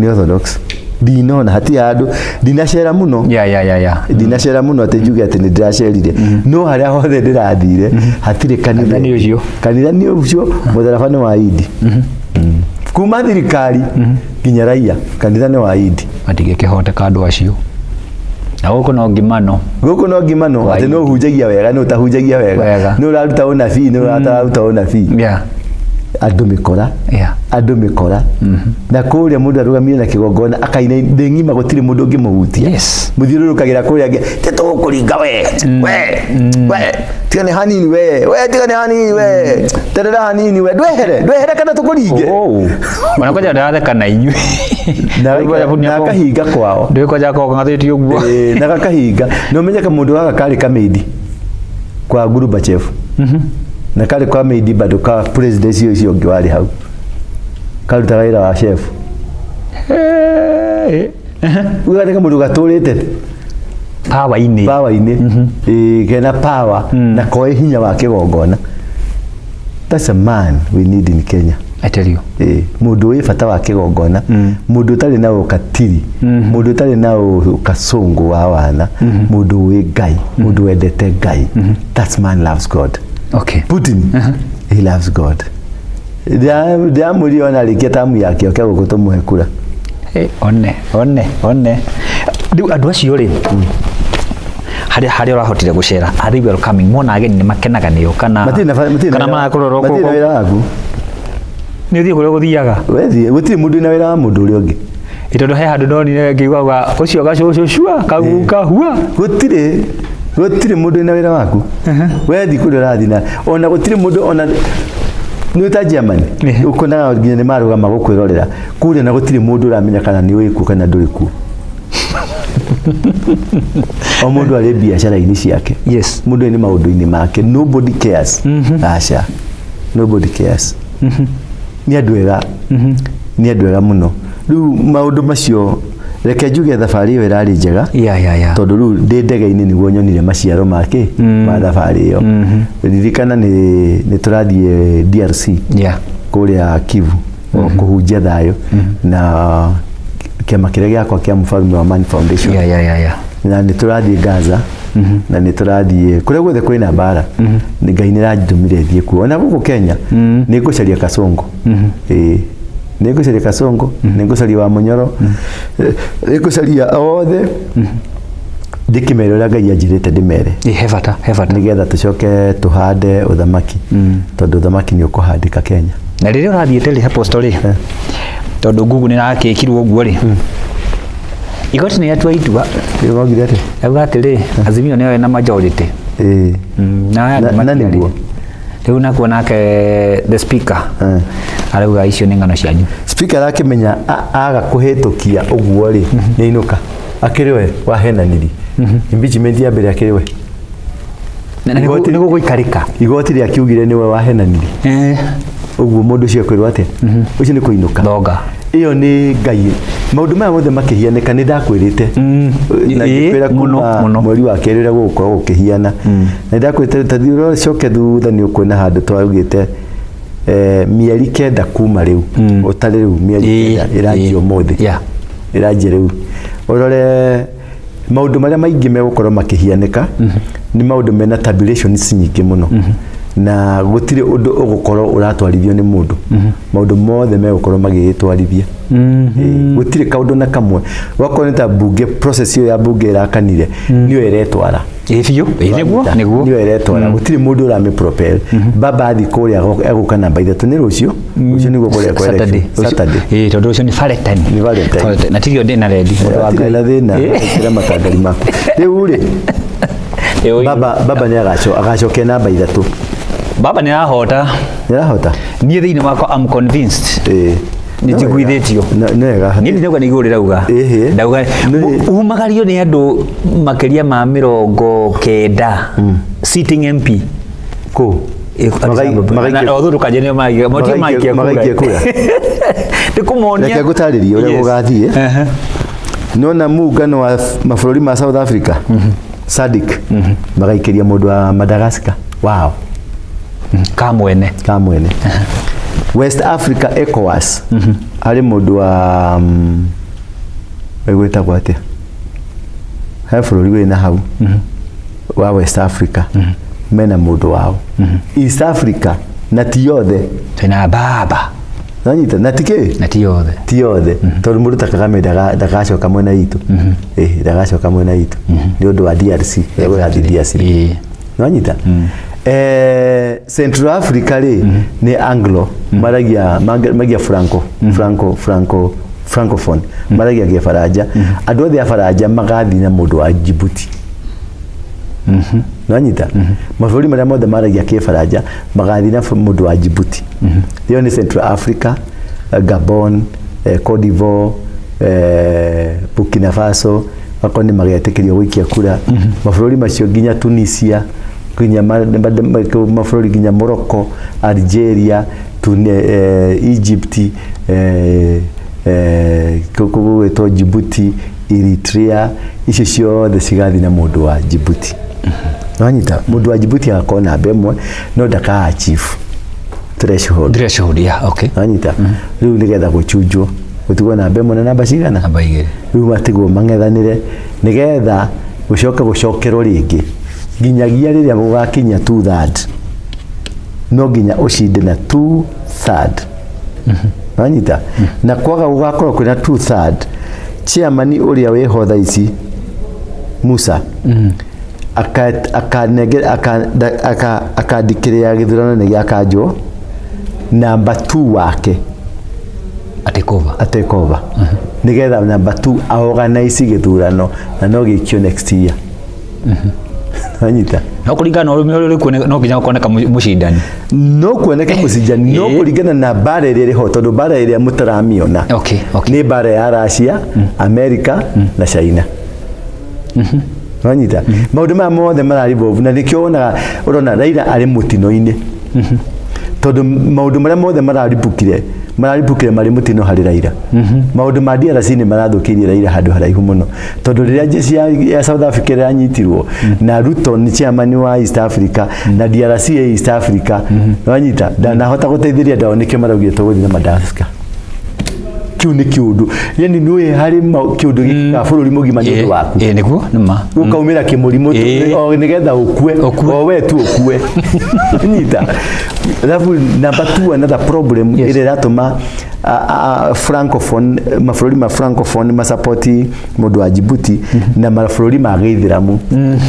B: Nĩ Orthodox. Ndinona hatirĩ handũ, ndinacera mũno.
A: Ya.
B: Ndinacera mũno atĩ njuge atĩ nĩ ndĩracerire. No harĩa hothe ndĩrathire hatirĩ kanitha.
A: Kanitha nĩ ũcio.
B: Kanitha nĩ ũcio, mũtharaba nĩ wa Idi. Kuma thirikari nginya raia, kanitha nĩ wa Idi.
A: Matingĩkĩhoteka andũ acio. Na gũkũ no ngimano.
B: Gũkũ no ngimano, atĩ no ũhunjagia wega, no ũtahunjagia wega. No ũraruta ũnabii, no ũratararuta ũnabii. Andũ mĩkora. Andũ mĩkora. Na kũrĩa mũndũ arũgamire na kĩgongona akaina thĩ ng'ima, gũtirĩ mũndũ ũngĩmũhutia. Mũthiũrũrũkagĩra kũrĩa angĩ, ti tũgũkũringa we, we, we, tigane hanini we, we tigane hanini we, terera hanini we, ndwehere, ndwehere kana tũkũringe.
A: Ona kwanja ndĩratheka na inyuĩ.
B: Na akahinga kwao.
A: Ndĩkwanja kong'athĩtie ũguo.
B: Na gakahinga. Na ũmenye kamũndũ gaka karĩ kamĩindi kwa Gorbachev. Na karĩ kwa maid bado ka president ũcio ũngĩ warĩ hau. Karutaga wĩra wa chef. Uga nĩ kamũndũ gatũrĩte
A: power-inĩ.
B: Power-inĩ. Kena power na koĩ hinya wa kĩgongona. That's a man we need in Kenya.
A: I tell you.
B: Mũndũ wĩ bata wa kĩgongona, mũndũ ũtarĩ na ũkatiri, mũndũ ũtarĩ na ũkacũngũ wa wana, mũndũ wĩ Ngai, mũndũ wendete Ngai. That man loves God.
A: Okay.
B: Putin, he loves God. Ndĩramũria ona arĩkia tamu yake oke gũkũ tũmũhe kura.
A: One, one, one. Rĩu andũ acio rĩ, harĩa ũrahotire gũcera, are they welcoming? Mona ageni nĩ makenaga nĩo kana kana marakũrora
B: matirĩ na
A: ũkũ?
B: Wĩra waku.
A: Nĩ ũthiĩ kũrĩa ũgũthiaga.
B: Wethiĩ, gũtirĩ mũndũ wĩna wĩra wa mũndũ ũrĩa ũngĩ.
A: Tondũ he handũ ndonire ngĩiguaga ũcio gacũcũ cua kaguka hua.
B: Gũtirĩ mũndũ wĩna wĩra waku. Wethiĩ kũrĩa ũrathiĩ na ona gũtirĩ mũndũ ona nĩ ta Germany. Ũkonaga nginya nĩ marũgama gũkwĩrorera. Kũrĩa na gũtirĩ mũndũ ũramenya kana nĩ ũrĩ kuo kana ndũrĩ kuo. O mũndũ arĩ biacara-inĩ ciake.
A: Yes.
B: Mũndũ nĩ maũndũ-inĩ make. Nobody cares. Aca. Nobody cares. Nĩ andũ ega. Nĩ andũ ega mũno. Rĩu maũndũ macio reke njuge thabarĩ ĩyo ĩrarĩ njega.
A: Ya.
B: Tondũ rĩu ndĩ ndege-inĩ nĩguo nyonire maciaro make ma thabarĩ ĩyo. Ririkana nĩ tũrathiĩ DRC. Kũrĩa Kivu kũhunjia thayũ na kĩama kĩrĩa gĩakwa kĩa Mũfalme wa Man Foundation.
A: Ya.
B: Na nĩ tũrathiĩ Gaza. Na nĩ tũrathiĩ kũrĩa guothe kwĩna mbara. Ngai nĩ arandũmire thiĩ kuo. Ona gũkũ Kenya nĩ ngũcaria Kasongo. Nĩ ngũcaria Kasongo, nĩ ngũcaria wa Mũnyoro, nĩ ngũcaria othe. Ndĩkĩmere ũrĩa Ngai anjĩrĩte ndĩmere.
A: He bata, he bata.
B: Nĩgetha tũcoke tũhande ũthamaki. Tondũ ũthamaki nĩ ũkũhandĩka Kenya.
A: Na rĩrĩa ũrathiĩte rĩ, Apostle rĩ, tondũ Google nĩ ĩrakĩkirwo ũguo rĩ, igoti nĩ yatua itua.
B: Ĩrogire atĩa?
A: Yauga atĩrĩ, Azimio nĩyo ĩna majority. Na aya
B: Na
A: matiarĩ.
B: nĩguo.
A: Rĩu nakuo nake the speaker arauga icio nĩ ng'ano cianyu.
B: Speaker arakĩmenya aga kũhĩtũkia ũguo rĩ, nĩ ainũka. Akĩrĩ we wahenaniri. Impeachment ya mbere akĩrĩ we.
A: Na nĩ gũgũikarĩka.
B: Igoti rĩakiugire nĩwe wahenaniri. Ũguo mũndũ ũcio ekwĩrwo atĩa? Ũcio nĩ kũinũka.
A: Thonga.
B: Ĩyo nĩ Ngai. Maũndũ maya mothe makĩhianĩka nĩ ndakwĩrĩte na
A: Ĩĩ,
B: ngĩkwĩra
A: mũno,
B: kuma
A: mũno.
B: mweri wa kerĩ ũrĩa gũgũkorwo gũkĩhiana, na ndakwĩrĩte ta thiĩ ũcoke thutha nĩ ũkuona handũ twaugĩte mĩeri 9 kuma rĩu, ũtarĩ rĩu mĩeri 9 ĩranjia ũmũthĩ, ĩranjia rĩu. Ũrore maũndũ marĩa maingĩ megũkorwo makĩhianĩka nĩ maũndũ mena tabulations nyingĩ mũno, na gũtirĩ ũndũ ũgũkorwo ũratwarithio nĩ mũndũ. Maũndũ mothe megũkorwo magĩgĩtwarithia. Ĩĩ, gũtirĩ kaũndũ na kamwe. Wakorwo nĩ ta bunge, process ĩyo ya bunge ĩrakanire, nĩyo ĩretwara.
A: Ĩĩ biũ, ĩĩ nĩguo, nĩguo.
B: Nĩyo ĩretwara, gũtirĩ mũndũ ũramĩ propel. Baba athi kũrĩa egũka namba 3 nĩ rũciũ, rũciũ nĩguo kũrĩa kwa
A: Saturday.
B: election. Saturday.
A: Ĩĩ, tondũ ũcio nĩ Valentine.
B: Nĩ Valentine.
A: Valentine. Na tigio ndĩ na rendi mũndũ wa
B: Hatirĩ
A: Ngai.
B: na thĩna, ĩkĩra matangari maku rĩu rĩ.
A: Ĩĩ,
B: Baba nĩ agacokia namba 3.
A: Baba nĩ arahota.
B: Nĩ arahota.
A: Niĩ thĩinĩ wakwa I'm convinced. Nĩ njiguithĩtio.
B: Nĩ wega.
A: Niĩ ndinauga nĩ igũrũ rĩrauga.
B: Ĩhĩ.
A: Ndauga umagario nĩ andũ makĩria ma 90 sitting MP.
B: Kũ?
A: Otho ndũkanjie nĩo maikia maikia
B: Magaikia kura.
A: Nĩ kũmonia.
B: Reke ngũtarĩrie ũrĩa gũgathiĩ. Nona muungano wa mabũrũri ma South Africa, SADC, magaikĩria mũndũ wa Madagascar wao.
A: Kamwene.
B: Kamwene. West Africa, ECOWAS, harĩ mũndũ wa ĩgwĩtagwo atĩa, he bũrũri wĩna hau wa West Africa mena mũndũ wao. East Africa na ti yothe.
A: Twĩna baba.
B: Nanyita na ti kĩ?
A: Na ti yothe.
B: Ti yothe, tondũ mũndũ ta Kagame ndagacoka mwena witũ. Ĩĩ, ndagacoka mwena witũ nĩ ũndũ wa DRC, gũgathiĩ DRC. Nanyita. Central Africa rĩ, nĩ Anglo maragia, maragia Franco Franco Franco francophone, maragia Gĩbaranja. Andũ othe a Baranja magathiĩ na mũndũ wa Djibouti. Nanyita. Mabũrũri marĩa mothe maragia Kĩbaranja magathiĩ na mũndũ wa Djibouti. Ĩyo nĩ Central Africa, Gabon, Cote d'Ivoire, Burkina Faso, akorwo nĩ magetĩkĩrio gũikia kura. Mabũrũri macio nginya Tunisia, nginya mabũrũri nginya Morocco, Algeria, Egypt, gũgwĩtwo Djibouti, Eritrea, icio ciothe cigathiĩ na mũndũ wa Djibouti. Wanyita, mũndũ wa Djibouti agakorwo namba 1 no ndaka achieve threshold.
A: Threshold, yeah, okay.
B: Wanyita, rĩu nĩgetha gũchunjwo gũtigwo namba 1 na namba cigana?
A: Namba 2.
B: Rĩu matigwo mang'ethanĩre nĩgetha gũcoke gũcokerwo rĩngĩ nginyagia rĩrĩa gũgakinya 2/3. No nginya ũcinde na 2/3. Wanyita, na kwaga gũgakorwo kwĩna 2/3, chairman ũrĩa wĩho thaa ici Musa akandikĩrĩa gĩthurano nĩ gĩakanjwo, namba 2 wake
A: Atekova.
B: Atekova, nĩgetha namba 2 aorganize gĩthurano na no gĩikio next year. Wanyita.
A: No kũringana na ũrũme ũrĩa ũrĩ kuo no nginya gũkoneka mũcindani.
B: No kuoneke mũcindani, no kũringana na mbara ĩrĩa ĩrĩ ho, tondũ mbara ĩrĩa mũtaramĩona nĩ mbara ya Russia, America na China. Wanyita. Maũndũ maya mothe mararibovu, na nĩkĩo wonaga ũrona Raila arĩ mũtino-inĩ, tondũ maũndũ marĩa mothe mararibukire marĩ mũtino harĩ Raila. Maũndũ ma DRC nĩ marathũkĩirie Raila handũ haraihu mũno, tondũ rĩrĩa jeshi ya South Africa ĩranyitirwo na Ruto nĩ chairman wa East Africa na DRC ya East Africa, wanyita, ndanahota gũteithĩrĩria ndao, nĩkĩo maraugire tũgũthiĩ na Madagascar. Kĩu nĩ kĩũndũ, yani nĩũĩ harĩ kĩũndũ gĩkĩkaga bũrũri mũgima nĩ ũndũ waku.
A: Ĩĩ, nĩguo, nĩ ma.
B: Ũkaumĩra kĩmũrimũ o nĩgetha ũkue.
A: Ũkue.
B: O we tu ũkue. Nyita. Alafu number 2, another problem ĩrĩa ĩratũma francophone, mabũrũri ma francophone masapoti mũndũ wa Djibouti na mabũrũri ma gĩithĩramu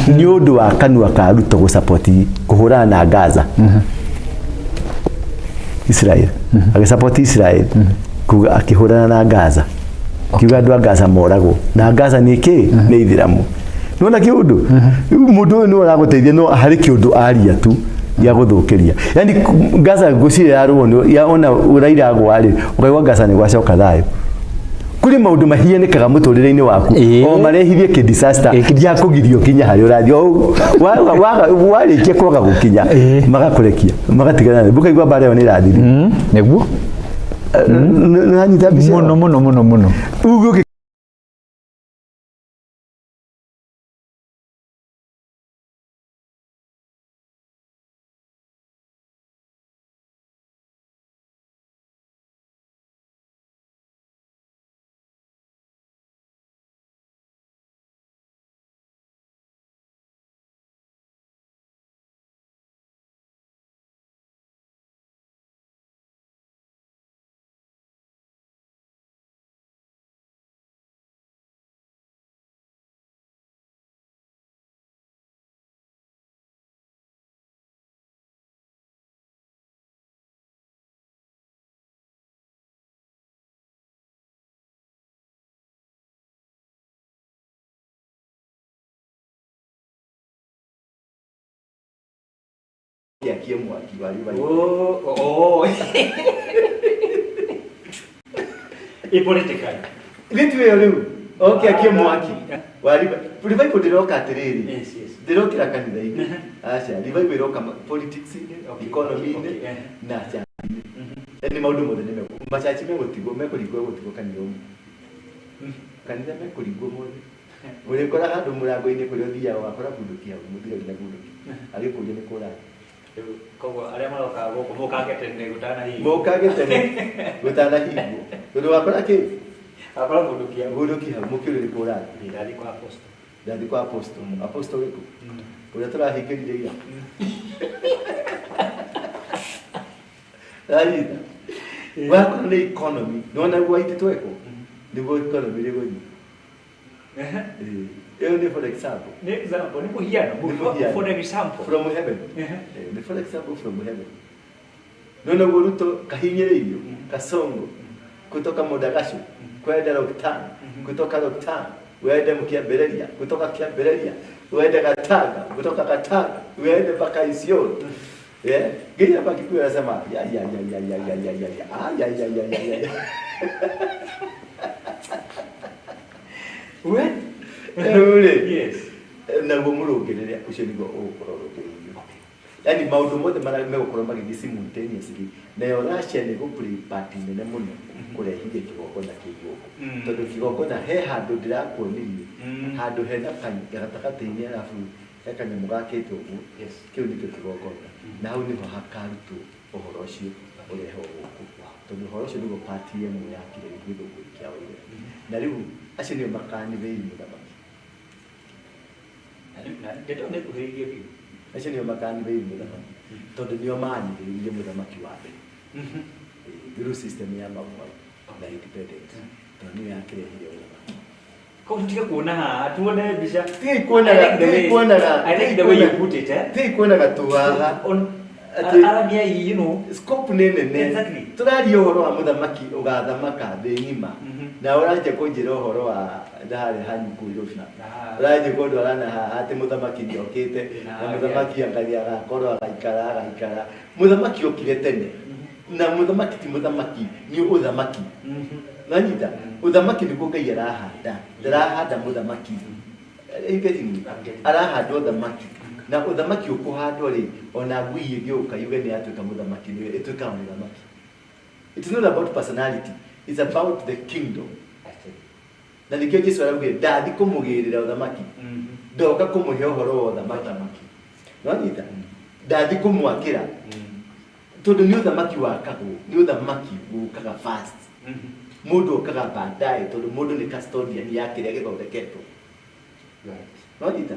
B: nĩ ũndũ wa kanua ka Ruto gũsapoti kũhũrana na Gaza. Israel agĩsapoti Israel kuga akĩhũrana na Gaza, kiuga andũ a Gaza moragwo, na Gaza nĩ kĩ? Nĩ ithĩramu. Nĩwona kĩũndũ, rĩu mũndũ ũyũ nĩwe ũragũteithia, no harĩ kĩũndũ aria tu gĩa gũthũkĩria. Yani Gaza ngũciria yarũo ya ona Raila agwa rĩ, ũkaigua Gaza nĩ gwacoka thayũ. Kuri maundu mahianikaga muturire-ini waku o marehithie ki disaster ya kugirio kinya hari urathio warikia kwaga gukinya magakurekia magatigana bukaigua mbara yo ni irathiri
A: niguo
B: nanyita mbica
A: muno muno muno muno
B: uguo. Yakie mwaki wa riba.
A: Oh. I political.
B: Nitwe riu. Okay, akie mwaki wa riba. Revival ndiroka atiriri.
A: Yes, yes.
B: Ndirokira kanitha-ini. Acha, revival iroka politics-ini, economy-ini na church-ini. Ni maundu mothe ni machachi megutigwo mekuringwo gutigwo kanitha umwe. Kanitha mekuringwo mothe. Urikora handu murango-ini kuria uthiaga wakora bunduki hau muthigari na bunduki. Agikuria ni kũrathi.
A: Koguo aria maroka guku mukage tene gutanahingwo.
B: Mukage tene gutanahingwo. Tondu wakora ki?
A: Wakora bunduki hau.
B: Bunduki hau mukiuria ni kũrathi.
A: Ndathi kwa apostle.
B: Ndathi kwa apostle. Apostle ũrĩkũ? Ũrĩa tũrahingĩrire ira. Ranyita. Wakora nĩ economy. Nĩwona guo aitĩ twekwo? Nĩguo economy rĩgũthiĩ. Ĩyo nĩ for example.
A: Nĩ example, nĩ mũhiano. For example.
B: From heaven. Nĩ for example from heaven. Nĩwona guo Ruto kahinyĩrĩirio, Kasongo, kutoka Modagashu, kwenda Rocktown, kutoka Rocktown, uende Mkiambĩrĩria, kutoka Kiambĩrĩria, uende Gatanga, kutoka Gatanga, uende mpaka Isiolo. Yeah. Nginya hapa Kikuyu anasema ya ya ya ya ya ya ya ya ya ya ya ya ya ya.
A: We?
B: Rĩu
A: Yes.
B: Naguo mũrũngĩrĩria ũcio nĩguo ũgũkorwo ũrũngĩrĩirio. Yaani maũndũ mothe marĩa megũkorwo magĩthiĩ simultaneously nayo Russia nĩ gũ-play part nene mũno kũrehithia kĩgongona kĩu gũkũ. Tondũ kĩgongona he handũ ndĩrakuonirie handũ hena gatagatĩ-inĩ arabu he kanyamũ gakĩtwo ũguo kĩu nĩkĩo kĩgongona na hau nĩho hakarutwo ũhoro ũcio ũrehwo gũkũ tondũ ũhoro ũcio nĩguo part ĩmwe ya kĩrĩa gĩthũngũri kĩa Waithera na rĩu acio nĩo makanivĩi mũthamaki.
A: Ndeto nĩ kuhĩrĩirie biũ.
B: Acio nĩo makanivĩi mũthamaki tondũ nĩo manivĩirie mũthamaki wa mbere through system ya Mau Mau na independence tondũ nĩyo yakĩrehire ũthamaki.
A: Koguo tutige kuona haha tuone mbica.
B: Tigai kuonaga, tigai kuonaga.
A: I like the way you put it, eh?
B: Tigai kuonaga tu haha.
A: Aramia you know.
B: Scope nĩ nene.
A: Exactly.
B: Tũraria ũhoro wa mũthamaki ũgathamaka thĩ ng'ima. Na ũranjia kũnjĩra ũhoro wa ndaharĩ hanyu kũu Nairobi. Ũranjia kũndwara na haha atĩ mũthamaki nĩokĩte na mũthamaki angathi agakorwo agaikara agaikara. Mũthamaki okire tene. Na mũthamaki ti mũthamaki, nĩ ũthamaki. Nanyita, ũthamaki nĩguo Ngai arahanda. Ndarahanda mũthamaki. Are you getting me? Arahanda ũthamaki. Na ũthamaki ũkũhandwo rĩ, ona ngui ĩngĩũka yuge nĩ yatuĩka mũthamaki, nĩyo ĩtuĩkaga mũthamaki. It's not about personality, it's about the kingdom. Na nĩkĩo Jesũ araugire ndathi kũmũgĩrĩra ũthamaki, ndoka kũmũhe ũhoro wa ũthamaki. Nĩwanyita? Ndathi kũmwakĩra. Tondũ nĩ ũthamaki wakagwo, nĩ ũthamaki ũkaga fast. Mũndũ okaga baadaye tondũ mũndũ nĩ custodian ya kĩrĩa gĩthondeketwo. Nĩwanyita?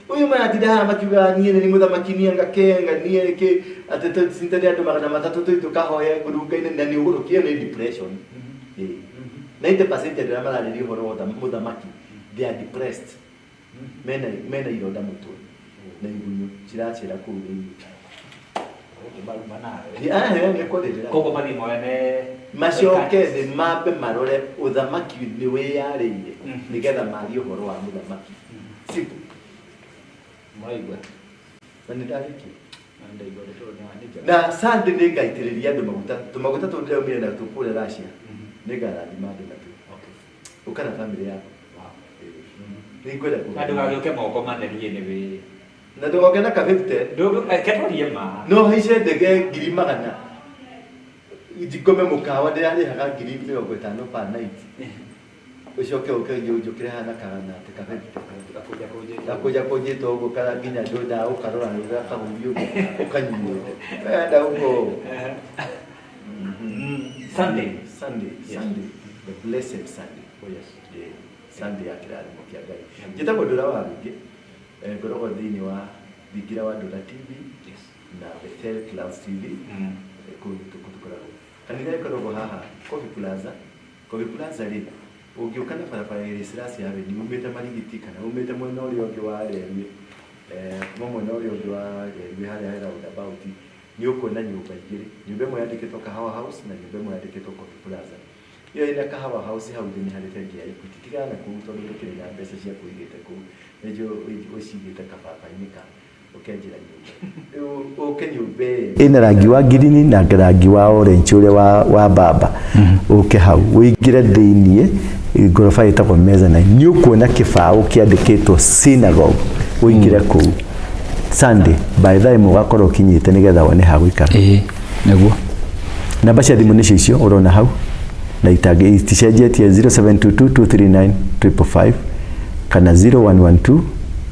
B: Ũyũ maratinda haha makiugaga niĩ nĩ mũthamaki niĩ ngakenga niĩ kĩ atĩ tũcintane andũ 300 tũthiĩ tũkahoe ngurunga-inĩ na nĩ ũgũrũkio nĩ depression. 90% andũ arĩa mararĩria ũhoro wa mũthamaki they are depressed. Mena ironda mũtwe na igunyũ ciracera kũu thĩinĩ.
A: Koguo mathiĩ mone
B: macoke thĩ mambe marore ũthamaki nĩ wĩyarĩire nĩgetha marie ũhoro wa mũthamaki. Simple.
A: Mũraigua?
B: Na nĩ ndarĩkia. Na Sunday nĩ ngaitĩrĩria andũ maguta. Tũmaguta tũu ndĩraumire natuo kũrĩa Russia. Nĩ ngarathima andũ natuo. Ũka na family yaku. Nĩ ngwenda
A: Na
B: kũgĩa.
A: ndũgagĩũke moko matherie nĩ wĩ.
B: Na ndũgoke na ka 50.
A: Ketwarie ma.
B: No haice ndege 100,000. Ngome mũkawa ndĩrarĩhaga 50,000 per night. Ũcoke ũke njũkĩre hana kagana atĩ ka 50.
A: Gakũnja kũnjĩtwo.
B: Gakũnja kũnjĩtwo ũguo kana nginya ndũndaga ũkarora gakahuria ũguo ũkanyuĩte. Wenda ũguo.
A: Sunday.
B: Sunday,
A: Yes.
B: Sunday, the blessed Sunday.
A: Oh yes.
B: Yeah. Sunday ya kĩrathimo kĩa Ngai. Njĩtagwo Ndũra wa Rũngĩ, ngoragwo thĩinĩ wa thingira wa Ndũra TV
A: Yes.
B: na Bethel Clouds TV. Kũu nĩkuo tũkoragwo. Kanitha ĩkoragwo haha Coffee Plaza. Coffee Plaza rĩ, ũngĩũka na barabara ya Haile Selassie Avenue umĩte Marigiti kana umĩte mwena ũrĩa ũngĩ wa Railway, kuma mwena ũrĩa ũngĩ wa Railway harĩa he roundabout, nĩ ũkuona nyũmba igĩrĩ. Nyũmba ĩmwe yandĩkĩtwo Kahawa House na nyũmba ĩmwe yandĩkĩtwo Coffee Plaza. Ĩyo ĩna Kahawa House hau thĩ nĩ harĩ bengi ya Equity. Tigana na kũu tondũ ndũkĩrĩ na mbeca ciaku ũigĩte kũu. Nĩnjũĩ ũcigĩte kababa-inĩ ka ũkenjera nyũmba. Rĩu ũke nyũmba ĩyo ĩna rangi wa ngirini na rangi wa orange ũrĩa wa mbamba. Ũke hau ũingĩre thĩiniĩ ngoroba ĩtagwo mezzanine, nĩ ũkuona kĩbaũ kĩandĩkĩtwo synagogue, ũingĩre kũu Sunday by the time ũgakorwo ũkinyĩte nĩgetha wone ha gũikara.
A: Ĩĩ, nĩguo.
B: Namba cia thimũ nĩcio icio ũrona hau na itangĩ iticenjetie 0722 239 555 kana 0112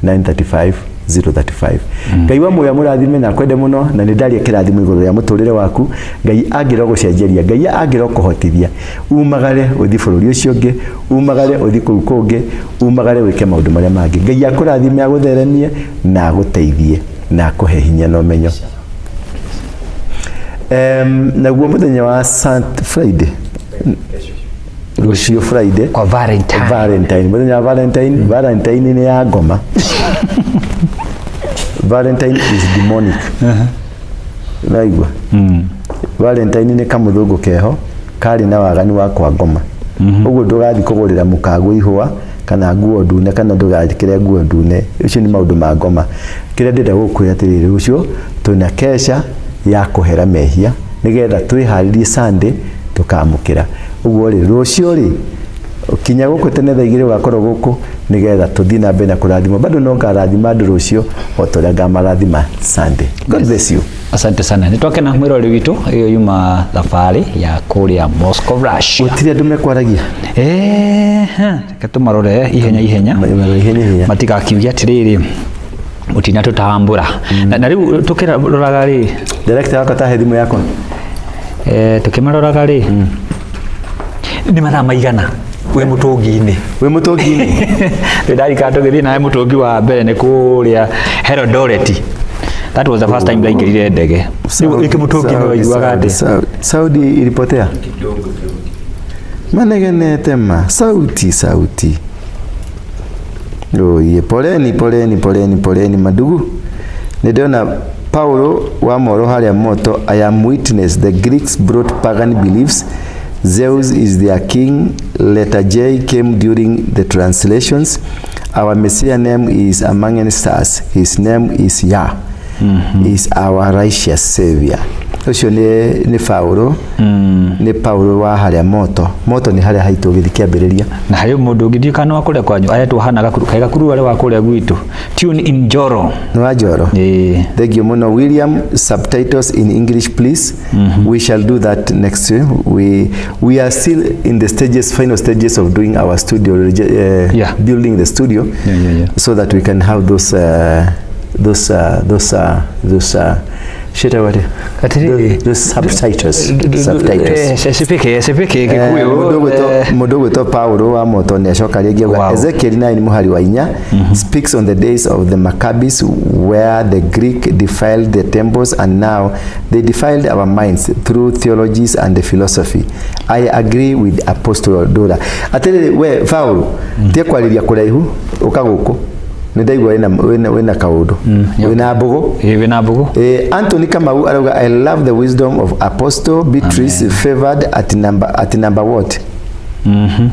B: 935 035. Ngai wa muoyo mũrathime na akwende mũno, na nĩ ndaria kĩrathimo igũrũ rĩa mũtũrĩre waku. Ngai angĩro gũcenjeria, Ngai angĩro kũhotithia, umagare ũthiĩ bũrũri ũcio ũngĩ, umagare ũthiĩ kũu kũngĩ, umagare wĩke maũndũ marĩa mangĩ. Ngai akũrathime, agũtheremie na agũteithie na akũhe hinya na ũmenyo. Naguo mũthenya wa Friday, rũciũ Friday,
A: Kwa Valentine.
B: Valentine, mũthenya wa Valentine. Valentine nĩ ya ngoma. Valentine is demonic. Naigua Valentine nĩ kamũthũngũ keho karĩ na waganu wa kwa ngoma. Ũguo ndũgathiĩ kũgũrĩra mũkaguo ihũa kana nguo ndune, kana ndũgekĩre nguo ndune. Ũcio nĩ maũndũ ma ngoma. Kĩrĩa ndĩrenda gũkwĩra atĩrĩrĩ, rũciũ twĩna kesha ya kũhera mehia nĩgetha twĩharĩrie Sunday tũkamũkĩra. Ũguo rĩ, rũciũ rĩ, kinya gũkũ tene thaa 2 ũgakorwo gũkũ nĩgetha tũthiĩ na mbere na kũrathimwo. Bado no ngarathima andũ rũciũ o ta ũrĩa ngamarathima Sunday. God bless you.
A: Asante sana. Nĩ twakena mwĩrori witũ, ĩyo yuma thabarĩ ya kũrĩa Moscow, Russia.
B: Gũtirĩ andũ mekwaragia.
A: Reke tũmarore ihenya ihenya.
B: Marore ihenya ihenya.
A: Matigakiuge atĩrĩrĩ, mũtina tũtambũra. Na rĩu tũkĩroraga rĩ,
B: Director wakwa tahe thimũ yakwa.
A: Tũkĩmaroraga rĩ, nĩ mathaa maigana wĩ mũtũngi-inĩ?
B: Wĩ mũtũngi-inĩ?
A: Ndĩrarikana tũgĩthiĩ nawe mũtũngi wa mbere nĩ kũrĩa Eldoret. That was the first time ndaingĩrire ndege. Rĩu wĩ mũtũngi-inĩ waiguaga atĩa?
B: Saudi ilipotea. Manegenete ma sauti sauti. Oye, poleni poleni poleni poleni madugu. Nĩndĩrona Paulo wa Moro harĩa moto. I am witness the Greeks brought pagan beliefs. Zeus is their king. Letter J came during the translations. Our Messiah name is among the stars. His name is Yah. Is our righteous savior. Ũcio nĩ Paulo. Nĩ Paulo wa harĩa moto. Moto nĩ harĩa haitũ gĩthiĩ kĩambĩrĩria.
A: Na harĩ mũndũ ũngĩ ndiũĩ kana nĩ wa kũrĩa kwanyu aretwo Hana Gakuru. Kaĩ Gakuru arĩ wa kũrĩa gwitũ. Tune in Njoro.
B: Nĩ wa Njoro?
A: Ĩĩ.
B: Thank you mũno William. Subtitles in English please. We shall do that next year. We are still in the stages, final stages of doing our studio, building the studio, so that we can have those shit,
A: Atĩrĩrĩ.
B: those subtitles. Subtitles.
A: Sipike, sipike, Gĩkũyũ,
B: Mũndũ ũgwĩtwo Paulo wa Moto nĩ acoka rĩngĩ auga, Ezekiel 9 mũhari wa 4 speaks on the days of the Maccabees where the Greek defiled the temples and now they defiled our minds through theologies and the philosophy. I agree with Apostle Dora. Atĩrĩrĩ we Paulo, tie kwarĩria kũraihu ũka gũkũ. Nĩ ndaigua wĩna kaũndũ. Wĩna mbũgũ.
A: Ĩĩ, wĩna mbũgũ.
B: Anthony Kamau arauga, I love the wisdom of Apostle Beatrice.
A: Amen.
B: Favored at number what?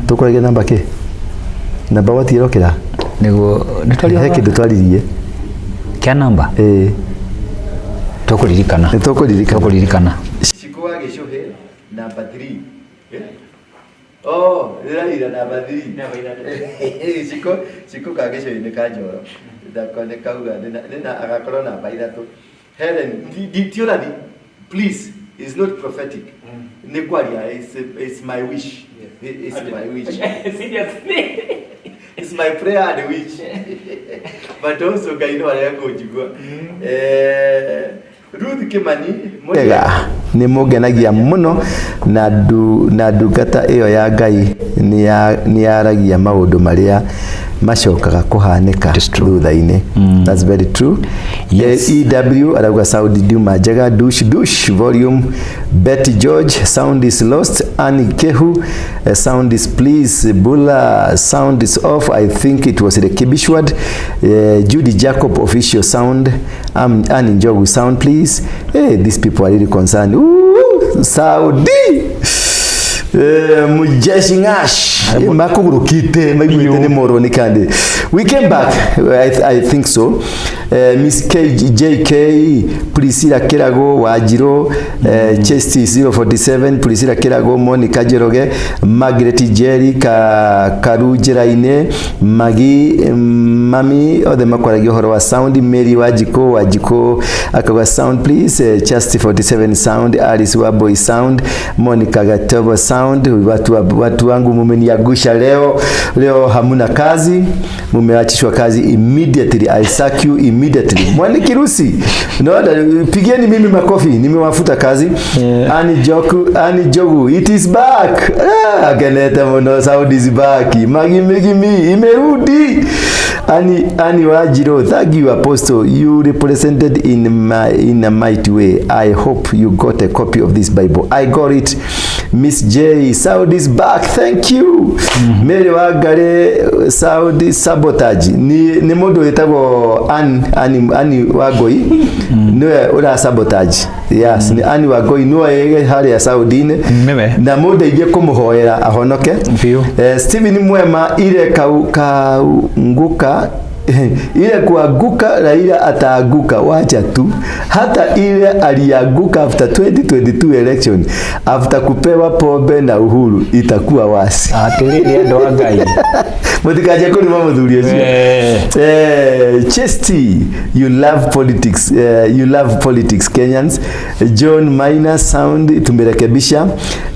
B: Tũkũragia namba kĩ? Namba what ĩrokĩra?
A: Nĩguo, nĩ twaria
B: He kĩndũ twaririe.
A: Kĩa namba?
B: Ĩĩ.
A: Tũkũririkana.
B: Nĩ tũkũririkana.
A: Tũkũririkana.
B: Cikũ wa Gĩcũhĩ namba 3. Oh, Raila namba 3. Ciko ciko ka gĩcũĩ-inĩ ka njoro. Ndako nĩ kauga nĩna agakorwo namba 3. Helen, ti ũrathi. Please, it's not prophetic. Nĩ kwaria, it's my wish. It's my wish.
A: Seriously?
B: It's my prayer and wish. But also Ngai no arĩa kũnjigua. Ruth Kimani. Ega nĩ mũngenagia mũno na ndungata ĩyo ya Ngai nĩ yaragia maũndũ marĩa macokaga kũhanĩka thutha-inĩ. That's very true.
A: Yes.
B: EW arauga sound ndiuma njega, dush dush volume. Betty George, sound is lost. Annie Kehu, sound is please. Bula, sound is off. I think it was rekebishwad. Judy Jacob, official sound. Annie Njogu, sound please. Hey, these people are really concerned. Ooh, Saudi. Mujeshi Ngash makugurukite maiguite ni moro ni kandi. We came back, I think so. Miss KJK, Priscilla Kirago Wajiro, Chesty 047, Priscilla Kirago, Monica Jeroge, Margaret Jerry Karujiraine, Magi Mami othe makwaragia ũhoro wa sound. Mary Wajiko Wajiko akauga sound please. Chesty 47 sound, Alice Waboy sound, Monica Gatobo sound. Watu wangu mumeniagusha leo. Leo hamuna kazi, mumeachishwa kazi immediately. I sack you immediately. Mwani Kirusi, no, pigeni mimi makofi, nimewafuta kazi.
A: Yeah.
B: Annie Jogu, it is back. Ah, geneta mono, sound is back. Magi migi mi imerudi. Annie Wajiro, thank you Apostle. You represented in a mighty way. I hope you got a copy of this Bible. I got it. Miss J, sound is back. Thank you. Mary Wagare, sound sabotage. Ni mundu witagwo Annie Wagoi. Niwe ura sabotage. Yes, ni Annie Wagoi niwe haria Saudi-inĩ.
A: Niwe.
B: Na mundeithie kumuhoera ahonoke.
A: Biũ.
B: Steven Mwema, ile kaunguka ile kuanguka Raila ataanguka, wacha tu. Hata ile alianguka after 2022 election, after kupewa pombe na Uhuru, itakuwa wasi.
A: Atiriri andũ a Ngai.
B: Mutikaje kuruma muthuri ucio.
A: Eh.
B: Chesty, you love politics. You love politics, Kenyans. John Maina, sound tumerekebisha.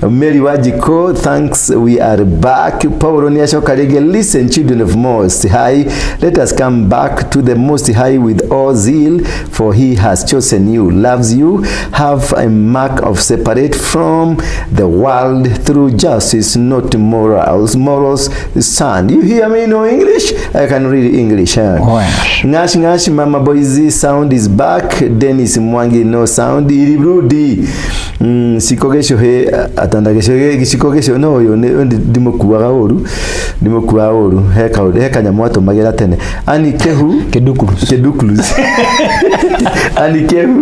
B: Mary Wajiko, thanks, we are back. Paulo Niashoka rĩngĩ, listen children of Most High, let us come back to the Most High with all zeal, for he has chosen you, loves you, have a mark of separate from the world through justice, not morals. Morals stand. You hear me? No English? I can read English. Huh?
A: Oh, yes.
B: Ngash Ngash, Mama Boise, sound is back. Dennis Mwangi, no sound. Iribudi. Siko gĩcũhĩ atanda gĩcũhĩ gĩciko gĩcũhĩ no ũyũ ndimukuaga ũru, ndimukuaga ũru, he kaũndũ, he kanyamũ atũmagĩra tene. Ani Kehu.
A: Kiduklus.
B: Kiduklus. Ani Kehu.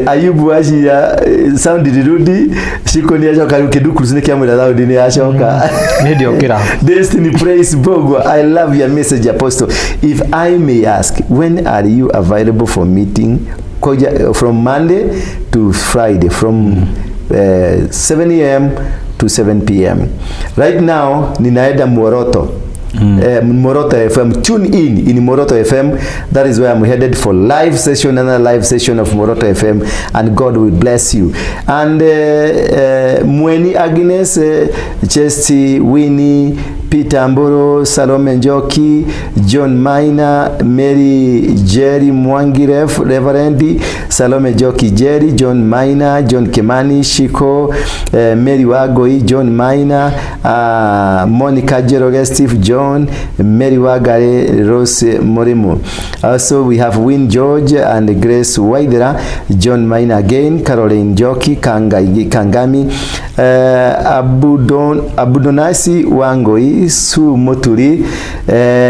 B: Ayubu Wachira, sound irirudi. Shiko ni acoka rĩu, Kiduklus nĩ kĩamwĩra sound nĩ yacoka.
A: Nĩ ndiokĩra.
B: Destiny Praise Bogo, I love your message, Apostle. If I may ask, when are you available for meeting? Koja, from Monday to Friday, from 7 a.m. to 7 p.m. Right now, ninaenda Muoroto. Muoroto FM. Tune in Muoroto FM. That is where I'm headed for live session, another live session of Muoroto FM, and God will bless you. And Mweni Agnes, Chesty, Winnie, Peter Mboro, Salome Njoki, John Maina, Mary Jerry Mwangi, Reverend Salome Njoki Jerry, John Maina, John Kimani, Shiko, Mary Wagoi, John Maina, Monica Jeroge, Steve John, Mary Wagare, Rose Morimu. Also we have Win George and Grace Waithera, John Maina again, Caroline Njoki, Kangami, Abudonasi Wangoi, Su Muturi,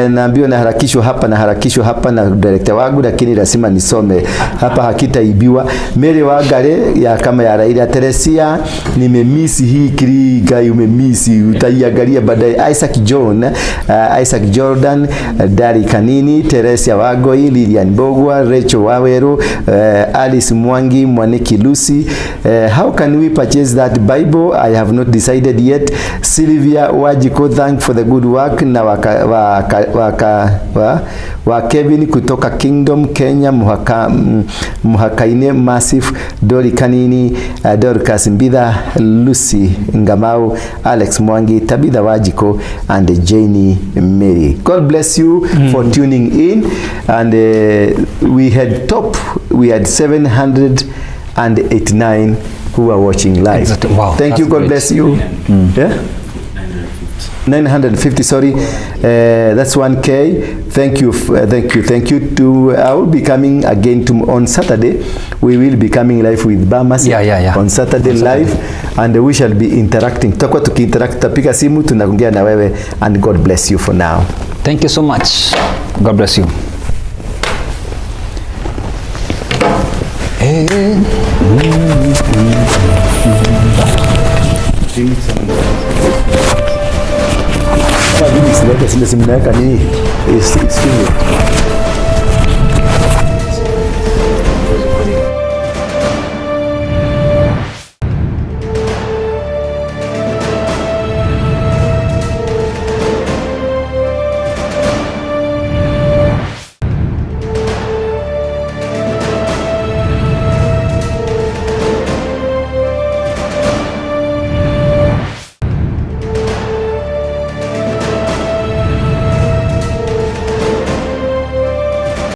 B: naambiwa naharakishwa hapa, naharakishwa hapa na director wangu, lakini lazima nisome hapa, hakitaingia. Hautaibiwa. Mary Wangari ya kama ya Raila. Teresia, nimemisi hii kiriga, umemisi, utaiangalia baadaye. Isaac John, Isaac Jordan, Dari Kanini, Teresia Wagoi, Lilian Bogwa, Rachel Waweru, Alice Mwangi, Mwaniki Lucy. How can we purchase that Bible? I have not decided yet. Sylvia Wajiko, thank for the good work, na waka, waka, waka, wa Kevin kutoka Kingdom Kenya, Muhakaine Massive, Dori Kanini, Dorcas Mbitha, Lucy Ngamau, Alex Mwangi, Tabitha Wajiko and Janie Mary. God bless you for tuning in. And we had 789 who are watching live.
A: Exactly. Wow,
B: Thank you.
A: That's
B: God
A: great.
B: Bless you. Yeah? 950, sorry, that's 1K. Thank you, thank you, thank you. To I will be coming again to on Saturday. We will be coming live with Bamas
A: Yeah.
B: on Saturday live, and we shall be interacting. Tutakuwa tukiinteract, tutapiga simu, tunaongea na wewe, and God bless you for now.
A: Thank you so much. God bless you. Hey.
B: Mimi siweke zile simu, naweka nini? Excuse me.